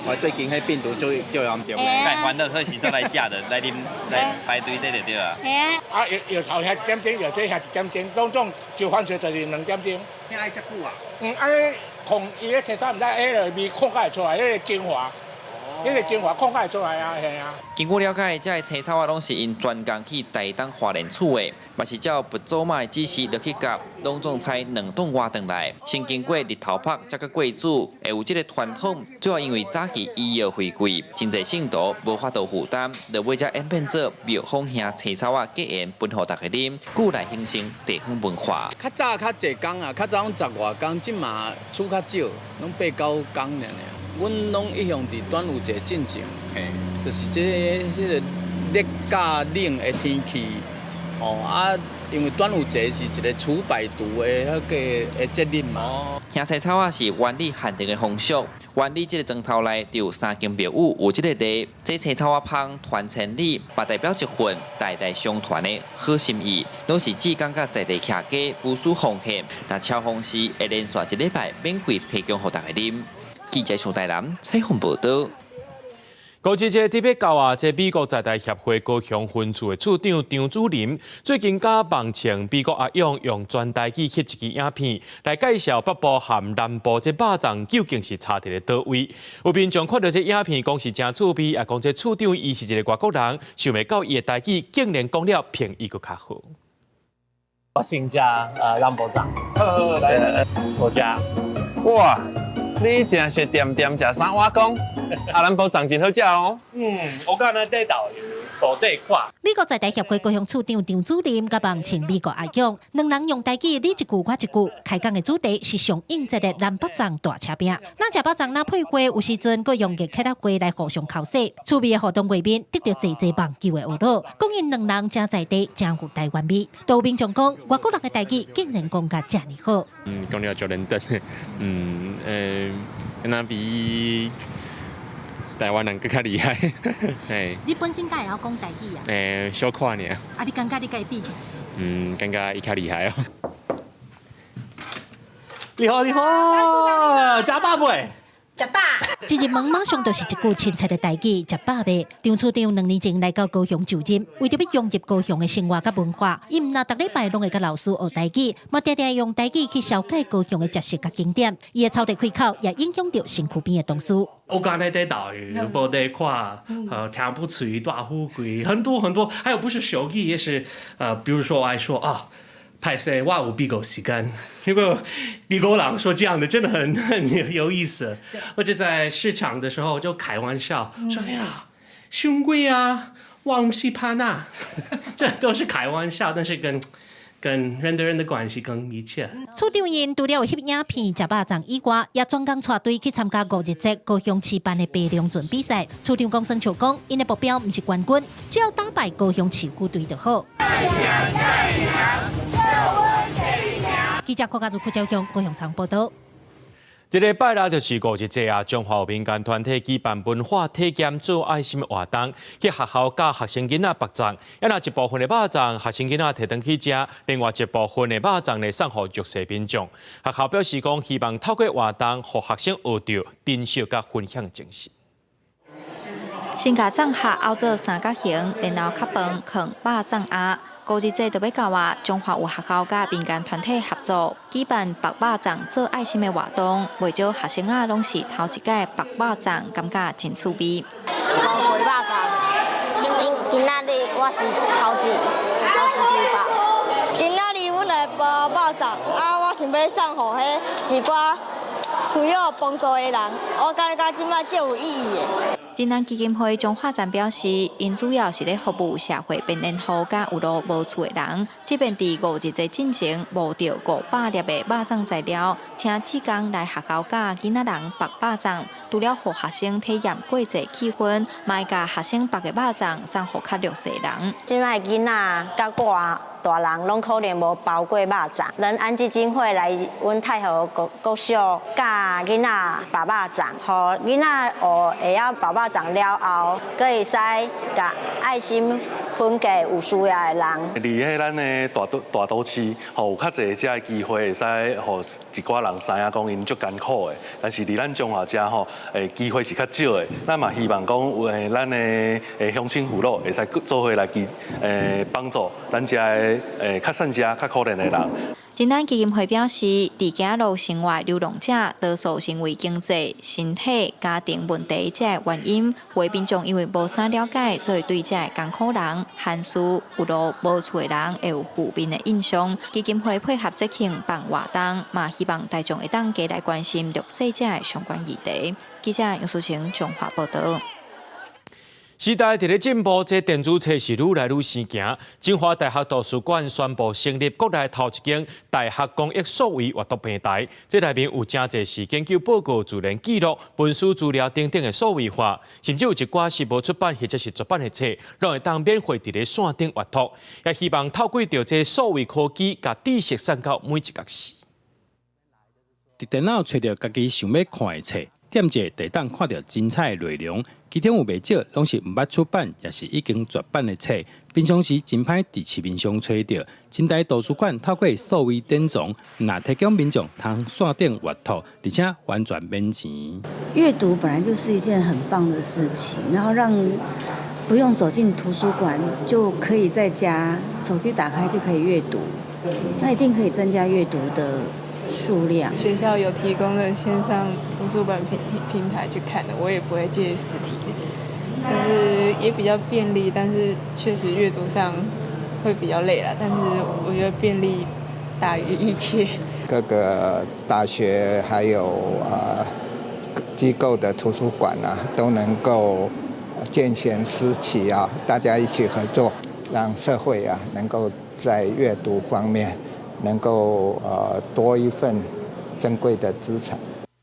我最近彼病毒足足嚴重，太煩惱，所以時陣來食的，來啉來排隊這就對啊。嘿啊。啊，藥藥頭遐一點鐘，藥這遐一點鐘，攏總就反正就是2點鐘。這愛遮久啊？嗯，按呢控伊咧青草，毋知彼个味控才會出來，彼个精華。彼个精華礦會出來啊，係啊。經過了解，這个青草仔攏是𪜶專工去台東花蓮取的，嘛是照佛祖媽的指示落去割，攏總採兩頓外轉來，先經過日頭曝，才閣過煮，會有這个傳統。主要因為早期醫藥費貴，真濟信徒無法度負擔，落尾才演變做廟方兄青草仔結緣分予大家啉，故來形成地方文化。較早較濟工啊，較早攏十外工，這馬取較少，攏八九工爾爾。阮攏一向佇端午節進前，嘿，就是這彼个熱佮冷的天氣，吼啊，因為端午節是一個除百毒的彼个的節日嘛。兄青草仔是灣里限定的風俗，灣里這个莊頭內就有三間廟宇有這个禮，這青草仔芳傳千里，嘛代表一份代代相傳的好心意，攏是志工佮在地徛家無私奉獻。若超風時會連續一禮拜免費提供予大家啉。記者蘇大南採訪報導。國際這特別到啊，這美國在台協會高雄分處的處長張主任最近佮網穿美國阿勇用全台語翕一支影片來介紹北部和南部這肉粽究竟是差佇咧佗位。有民眾看著這影片，講是誠趣味，也講這處長伊是一个外國人，想袂到伊的台語竟然講了比伊閣較好。我先食南部粽，好，來，我食。哇！你真是恬恬食三碗公，啊，南部粽真好食哦。嗯，我剛才在導遊無底看。美國在台協會高雄處長張主任佮網穿美國阿勇，兩人用台語你一句我一句，開講的主題是上應節的南北粽大車拼。若食肉粽若配粿，有時陣閣用熱氣仔粿來互相剾洗。趣味的互動畫面得著濟濟網球的呵咾，講𪜶兩人誠在地，誠有台灣味。都有民眾講，外國人的台語竟然講甲遮爾好。嗯，講了足認真，嗯，那比台灣人閣較厲害。嘿。你本身敢會曉講台語啊？小可爾。啊，你感覺你佮伊比起來？嗯，感覺伊較厲害哦。你好，你好，食飽未？食飽。這一問馬上就是一句親切的台語，食飽未？張處長兩年前來到高雄就任，為著欲融入高雄的生活佮文化，伊毋但逐禮拜攏會佮老師學台語，嘛定定用台語去紹介高雄的食食佮景點。伊的操地開口也影響著身軀邊的同事。我剛才在導遊，無得看，聽不出大富貴，很多很多，還有不是手語，也是，比如說我還說啊。歹勢，我有美國時間。如果美國人說這樣的，真的很有意思。或者在市場的時候就開玩笑說：“哎呀，傷貴啊，我毋是潘啊。”這都是開玩笑，但是跟人對人的關係更密切。處長𪜶除了有翕影片、食肉粽以外，也專工帶隊去參加五日節高雄市辦的白龍船比賽。處長講，耍笑講，𪜶的目標毋是冠軍，只要打敗高雄市府隊就好。記者郭家如、郭昭雄、高雄場報道。這禮拜六就是五日節啊！中華有民間團體舉辦文化體驗做愛心活動，去學校教學生囡仔縛粽，啊若一部分的肉粽，學生囡仔提轉去食，另外一部分的肉粽呢送予弱勢民眾。學校表示講，希望透過活動，予學生學著珍惜佮分享精神。先共粽盒拗做三角形，然後崁飯囥肉粽仔。五日節就欲到啊！中華有學校佮民間團體合作，舉辦縛肉粽做愛心的活動，袂少學生仔攏是頭一擺縛肉粽，感覺真趣味。無過肉粽，今今仔日我是頭一次縛。今仔日阮來包肉粽，啊，我想欲送予彼一寡需要幫助的人，我感覺這擺足有意義的。仁安基金會中華站表示，𪜶主要是咧服務社會邊緣戶佮有路無厝的人。這邊佇五日節進前募著500粒的肉粽材料，請志工來學校教囡仔人縛肉粽，除了予學生體驗過節氣氛，嘛會共學生縛的肉粽送予較弱勢人。這擺囡仔佮我大人攏可能無包過肉粽，仁安基金會來阮太和國國小教囡仔縛肉粽，予囡仔學會曉縛肉粽了後，閣會使共愛心分給有需要的人。佇彼咱的大都市，吼有較濟遮的機會，會使予一寡人知影講𪜶足艱苦的。但是佇咱彰化遮吼，機會是較少的。咱嘛希望講有咱的鄉親父老會使做伙來幫助咱遮的較散遮較可憐的人。仁安基金會表示，佇街路生活流浪者，多數是因為經濟、身體、家庭問題這个原因，有的民眾因為無啥了解，所以對這个艱苦人、寒暑有路無厝的人會有負面的印象。基金會配合節慶辦活動，嘛希望大眾會當加來關心弱勢者的相關議題。記者楊淑晴綜合報導。時代佇咧進步，這電子冊是愈來愈生行。清華大學圖書館宣布成立國內頭一間大學公益數位閱讀平台。這內面有誠濟是研究報告、自然記錄、文書資料等等的數位化，甚至有一寡是無出版或者是絕版的冊，攏會當免費佇咧線頂閱讀。也希望透過著這數位科技，共知識送到每一角時。佇電腦揣著家己想欲看的冊，點一下就會當看著精彩的內容。其中有袂少攏是毋捌出版，抑是已經絕版的冊。平常時真歹佇市面上揣著。清大圖書館透過數位典藏，若提供民眾通線頂閱讀，而且完全免錢。閱讀本來就是一件很棒的事情，然後讓不用走進圖書館，就可以在家手機打開就可以閱讀，那一定可以增加閱讀的數量。學校有提供的線上圖書館平台去看的，我也不會借實體的，就是也比較便利，但是確實閱讀上會比較累啦。但是我覺得便利大於一切。各個大學還有機構的圖書館啊，都能夠見賢思齊啊，大家一起合作，讓社會啊能夠在閱讀方面能夠多一份珍貴的資產。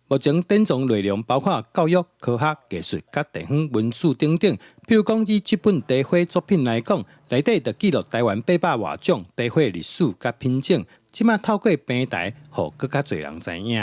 目前典藏內容包括教育、科學、藝術、佮地方文史等等。比如講，以這本茶花作品來講，內底就記錄台灣800外種茶花歷史佮品種。這馬透過平台，予閣較濟人知影。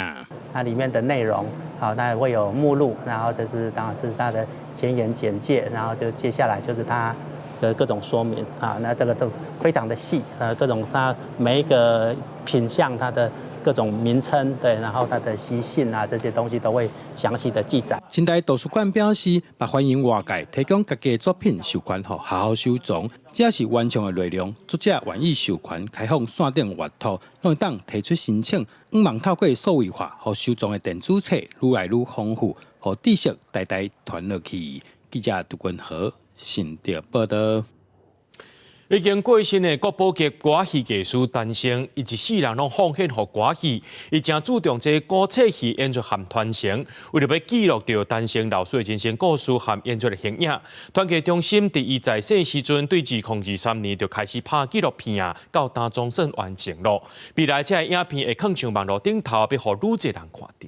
它裡面的內容，好，那會有目錄，然後這是當然是它的前言簡介，然後就接下來就是它的各種說明啊，那這個都非常的細，各種它每一個品項它的各種名稱，對，然後它的習性啊，這些東西都會詳細的記載。清大圖書館表示，嘛歡迎外界提供家己的作品授權予學校收藏，只要是原創的內容，作者願意授權開放線頂閱讀，攏會當提出申請。向望透過數位化，予收藏的電子冊愈來愈豐富，予知識代代傳落去。記者杜君和新竹報導。已經過身的國寶級歌仔戲藝師陳升，伊一世人攏奉獻予歌仔戲，伊誠注重這古冊戲演出和傳承，為著欲記錄著陳升老師的人生故事和演出的形影，傳藝中心佇伊在世時陣，對2023年就開始拍紀錄片啊，到今總算完成咯。未來這个影片會囥上網路頂頭，欲予愈濟人看著。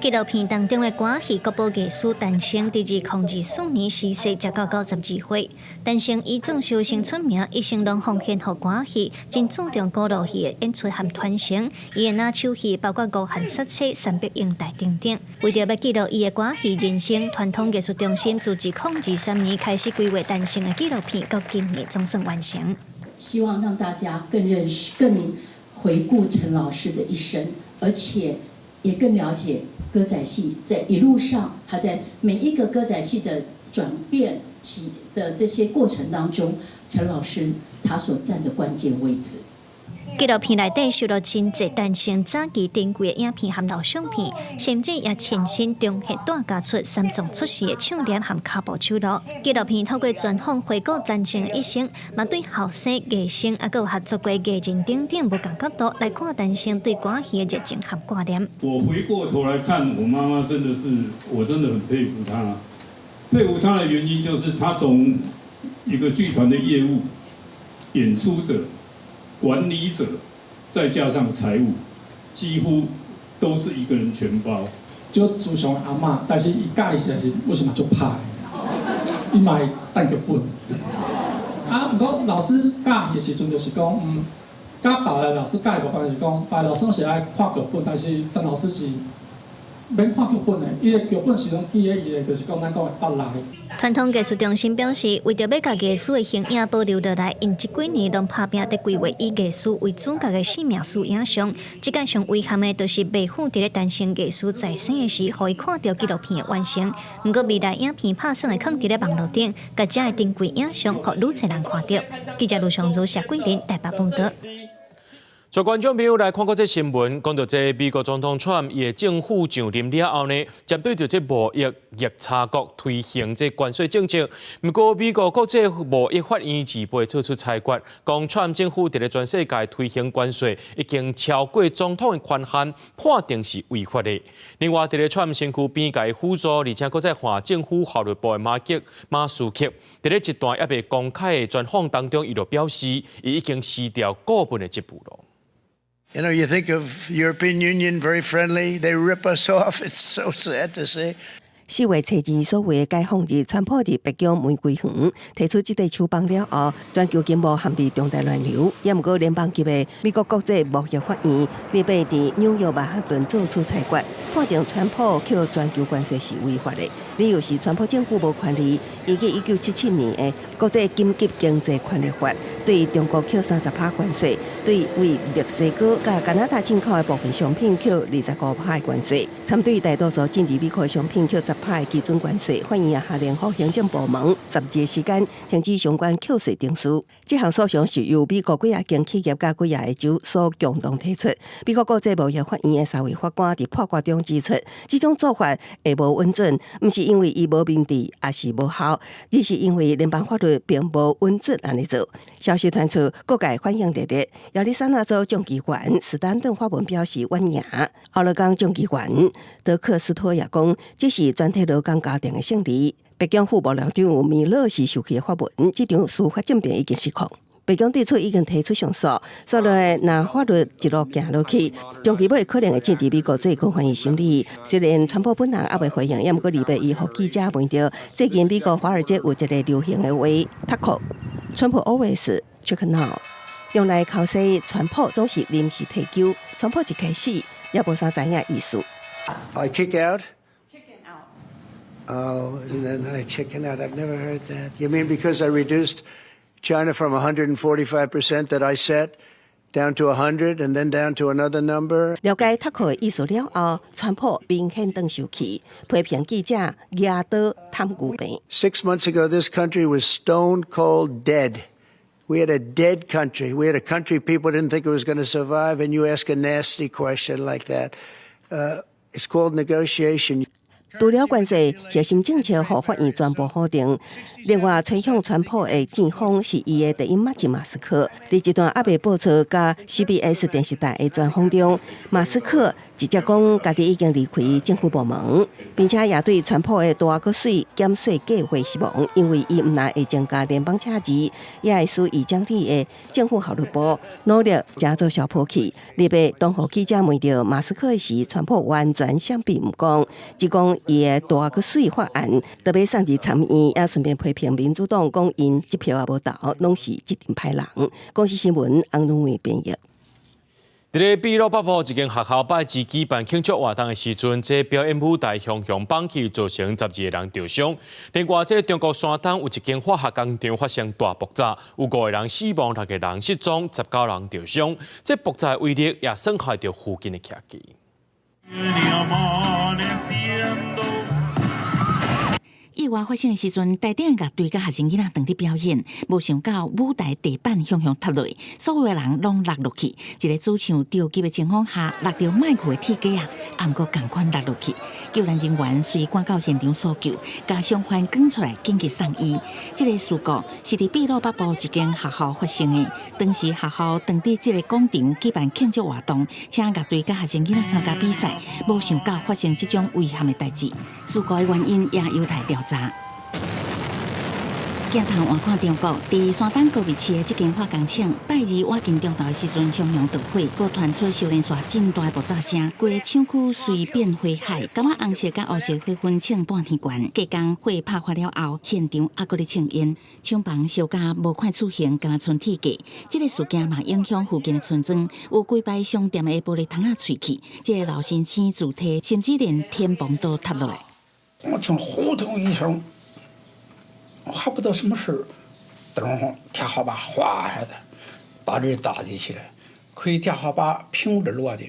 紀錄片當中的歌戲國寶藝師陳升，佇2024年逝世，才到92歲。陳升以藏壽先出名，一生攏奉獻予歌戲，真注重古老戲的演出和傳承。伊的拿手戲包括《吳漢殺妻》、《三碧英台》等等。為著欲記錄伊的歌戲人生，傳統藝術中心自2023年開始規劃陳升的紀錄片，到今年總算完成。希望讓大家更認識、更回顧陳老師的一生，而且也更了解歌仔戲在一路上，他在每一個歌仔戲的轉變起的這些過程當中，陳老師他所佔的關鍵位置。紀錄片內底收錄真濟陳升早期珍貴的影片和老相片，甚至也親身重現帶家出三藏出世的唱念和跤步手路。紀錄片透過專訪回顧陳升的一生，嘛對後生藝生啊，閣有合作過藝人等等無仝角度來看陳升對歌戲的熱情和掛念。我回過頭來看，我媽媽真的是，我真的很佩服她。佩服她的原因就是，她從一個劇團的業務、演出者、管理者，再加上財務，幾乎都是一個人全包。就慈祥阿嬤，但是伊教伊時是為什麼足歹？伊嘛會等劇本。啊，毋過老師教戲的時陣就是講，佮別个老師教的無仝，是講別个老師攏是愛看劇本，但是陳老師是免看劇本的，伊的劇本是攏記佇伊的，就是講咱講的腹內。傳統藝術中心表示，為著欲共藝師的形影保留落來，𪜶這幾年攏拍拚佇規劃以藝師為主角的生命史影像。這擺上遺憾的，就是袂赴佇咧陳升藝師在生的時，予伊看著紀錄片的完成。毋過未來影片拍算會囥佇咧網路頂，共遮的珍貴影像，予愈濟人看著。記者盧尚如、謝桂林台北報導。所以觀眾朋友來看過這新聞，講著這美國總統川普伊的政府上任了後呢，針對著這貿易逆差國推行這關稅政策。毋過美國國際貿易法院二八做出裁決，講川普政府佇咧全世界推行關稅已經超過總統的權限，判定是違法的。另外，佇咧川普身軀邊共伊輔助，而且閣再換政府效率部的馬克馬斯克，佇咧一段猶未公開的專訪當中，伊就表示，伊已經辭掉顧問的職務囉。 You think of European Union very friendly, they rip us off. It's so sad to see. 4月初2所謂的解放日，川普佇白宮玫瑰園提出這塊手枋了後，全球經貿陷佇重大亂流。也毋過聯邦級的美國國際貿易法院，禮拜佇紐約曼哈頓做出裁決，判定川普課全球關稅是違法的，理由是川普政府無權利依據1977年的國際緊急經濟權力法，對中國課30趴關稅，對為墨西哥佮加拿大進口的部分商品課25趴的關稅，針對大多數進入美國的商品課10趴的基準關稅。法院也下令予行政部門10日時間停止相關課稅程序。這項訴訟是由美國幾仔間企業佮幾仔個州所共同提出。美國國際貿易法院的三位法官佇判決中指出，這種做法會無允准，毋是因為伊無明智，抑是無效，而是因為聯邦法律並無允准按呢做。消息傳出，各界反應熱烈。亞利桑那州眾議員史丹頓發文表示阮贏。奧勒岡眾議員德克斯托也講，這是全體勞工家庭的勝利。白宮副幕僚長米勒是受氣發文，這場司法政變已經失控。白宮對此已經提出上訴，所以若法律一路行落去，長期尾可能會進入美國最高法院審理。雖然川普本人猶未回應，也毋過禮拜一予記者問著，最近美國華爾街有一個流行的話，TACO，Trump always chicken out，用來剾洗川普總是臨時提糾。川普一開始也無啥知影意思。 I kick out. Oh, isn't that nice? Chicken out. I've never heard that. You mean because I reduced China from 145% that I set down to 100 and then down to another number? 了解 TACO 的意思了後，川普明顯轉生氣，批評記者蜈刀探牛病。 6 months ago, this country was stone cold dead. We had a dead country. We had a country people didn't think it was going to survive, and you ask a nasty question like that. It's called negotiation. 除了關稅核心政策，予法院全部否定。另外，吹響川普的戰風是伊的第一馬吉馬斯克。佇一段猶未播出佮 CBS 電視台的專訪中，馬斯克直接講家己已經離開政府部門，並且也對川普的大個稅減稅計劃失望，因為伊毋但會增加聯邦赤字，也會使伊掌理的政府效率部努力成做小破去。禮拜當予記者問著馬斯克時，川普完全閃避毋講，只講伊的大個稅法案特別送入參議院，也順便批評民主黨講𪜶一票也無投，攏是這陣歹人。公視新聞翁如偉編譯。佇咧秘魯北部一間學校拜二舉辦慶祝活動的時陣，這表演舞台雄雄崩去，造成12個人著傷。另外，這中國山東有一間化學工廠發生大爆炸，有五個人死亡，六個人失蹤，19人著傷。這爆炸威力也損害著附近的徛基。意外發生的時陣，台頂樂隊佮學生囡仔當佇表演，無想到舞台地板向向塌落，所有的人攏落落去。一个主唱著急的情況下，落著麥克的鐵架仔，也毋過仝款落落去。救援人員隨趕到現場搜救，共傷患趕出來緊急送醫。這个事故是佇秘魯北部一間學校發生的。當時學校當佇這个廣場舉辦慶祝活動，請樂隊佮學生囡仔參加比賽，無想到發生這種遺憾的代誌。事故的原因也有待調查。鏡頭換看中國，佇山東高碑市的這間化工廠，拜二晚間中晝的時陣，熊熊大火，閣傳出燒連續真大的爆炸聲，規個廠區隨變火海，感覺紅色佮烏色火粉衝半天懸。隔工火拍發了後，現場猶閣咧衝煙，廠房燒甲無看雛形，敢若賰鐵架。這个事件嘛影響附近的村莊，有幾排商店的玻璃窗仔碎去，這个老先生自提，甚至連天棚都塌落來。我聽呼通一聲，還不知道什麼事兒，燈天花板嘩一下子把人砸進去了，虧天花板平穩落的，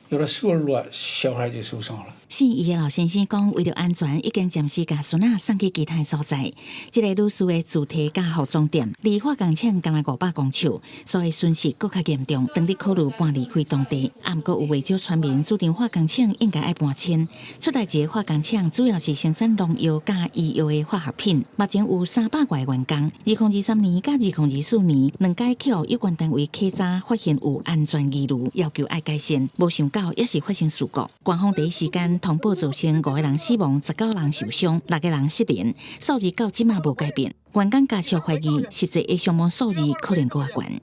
有的時候落，小孩就受傷了。姓余的老先生講，為著安全，已經暫時共孫仔送去其他所在。這个女士的自提佮服裝店，離化工廠敢若500公尺，所以損失閣較嚴重。當日考慮搬離開當地，啊，毋過有袂少村民主張化工廠應該愛搬遷。出代誌的化工廠主要是生產農藥佮醫藥的化學品，目前有300外員工。2023年佮2024年兩屆去予有關單位稽查，發現有安全疑慮，要求愛改善，無想到猶是發生事故。官方第一時間通報造成5個人死亡、19人受傷、6個人失聯，數字到這馬無改變。員工家屬懷疑實際的傷亡數字可能閣較懸。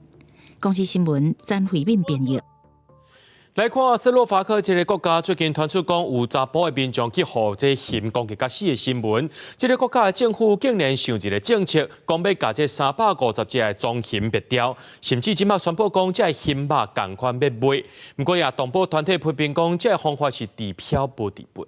公視新聞詹慧敏編譯。來看斯洛伐克這个國家最近傳出講有查埔的民眾去予這熊攻擊共死的新聞。這个國家的政府竟然想一个政策，講欲共這350隻的棕熊滅掉，甚至這馬宣布講這个熊肉仝款欲賣。毋過也動保團體批評講，這个方法是治標無治本。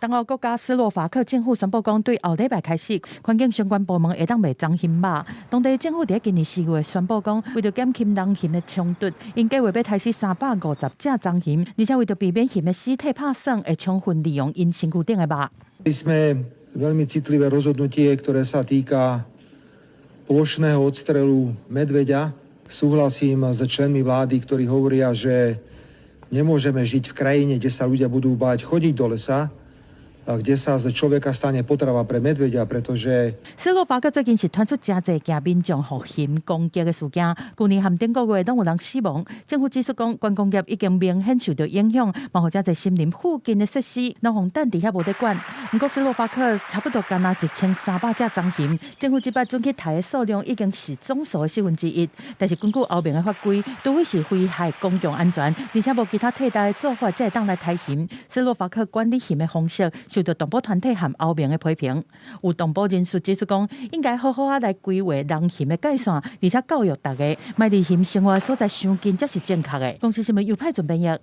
東歐國家斯洛伐克政府宣布講，對後禮拜開始，環境相關部門會當賣棕熊肉。當地政府佇今年4月宣布講，為著減輕人熊的衝突，𪜶計劃欲刣死350隻棕熊，而且為著避免熊的屍體拍散，會充分利用𪜶身軀頂的肉。 Sme veľmi citlivé rozhodnutie, ktoré sa týka plošného odstrelu medveďa. Súhlasím s členmi vlády, ktorí hovoria, že nemôžeme žiť v krajine, kde sa ľudia budú báť chodiť do lesa, kde sa z človeka stane potrava pre medveďa, pretože 斯洛伐克最近是傳出誠濟件民眾予熊攻擊的事件，舊年和頂個月攏有人死亡。政府指出講，觀光業已經明顯受到影響，嘛予誠濟森林附近的設施攏予擲佇遐無咧管。毋過斯洛伐克差不多敢若1300隻棕熊，政府這擺準去刣的數量已經是總數的1/4。但是根據歐盟的法規，除非是危害公共安全，而且無其他替代的做法，才會當來刣熊。斯洛伐克管理熊的方式受到動保團體和歐盟的批評，有動保人士指出講，應該好好仔來規劃人熊的界線，而且教育大家，莫離熊生活的所在傷近才是正確的。公視新聞尤派準編譯。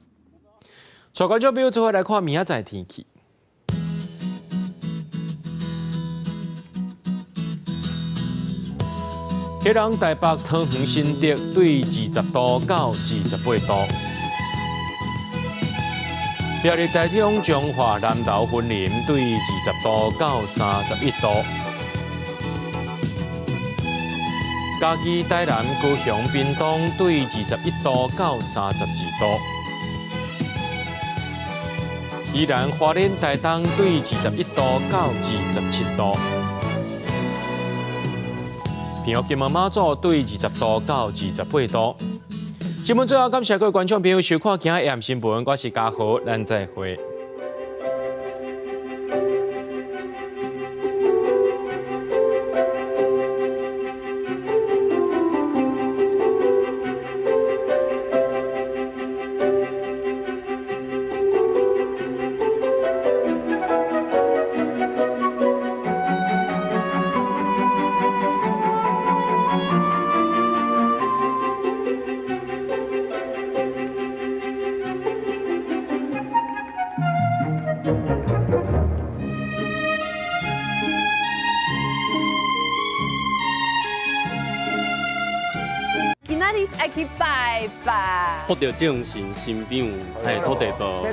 帶觀眾朋友做伙來看明仔載天氣。基隆、台北、桃園、新竹對20度到28度。苗栗、台中、彰化、南投、雲林對20度到31度。嘉義、台南、高雄、屏東對21度到32度。宜蘭、花蓮、台東對21度到27度。屏東、金門、馬祖對20度到28度。新聞最後感謝各位觀眾朋友收看今日的新聞，我是嘉豪，咱再會。今仔日愛去拜拜，福著眾神，身邊有嘿土地婆。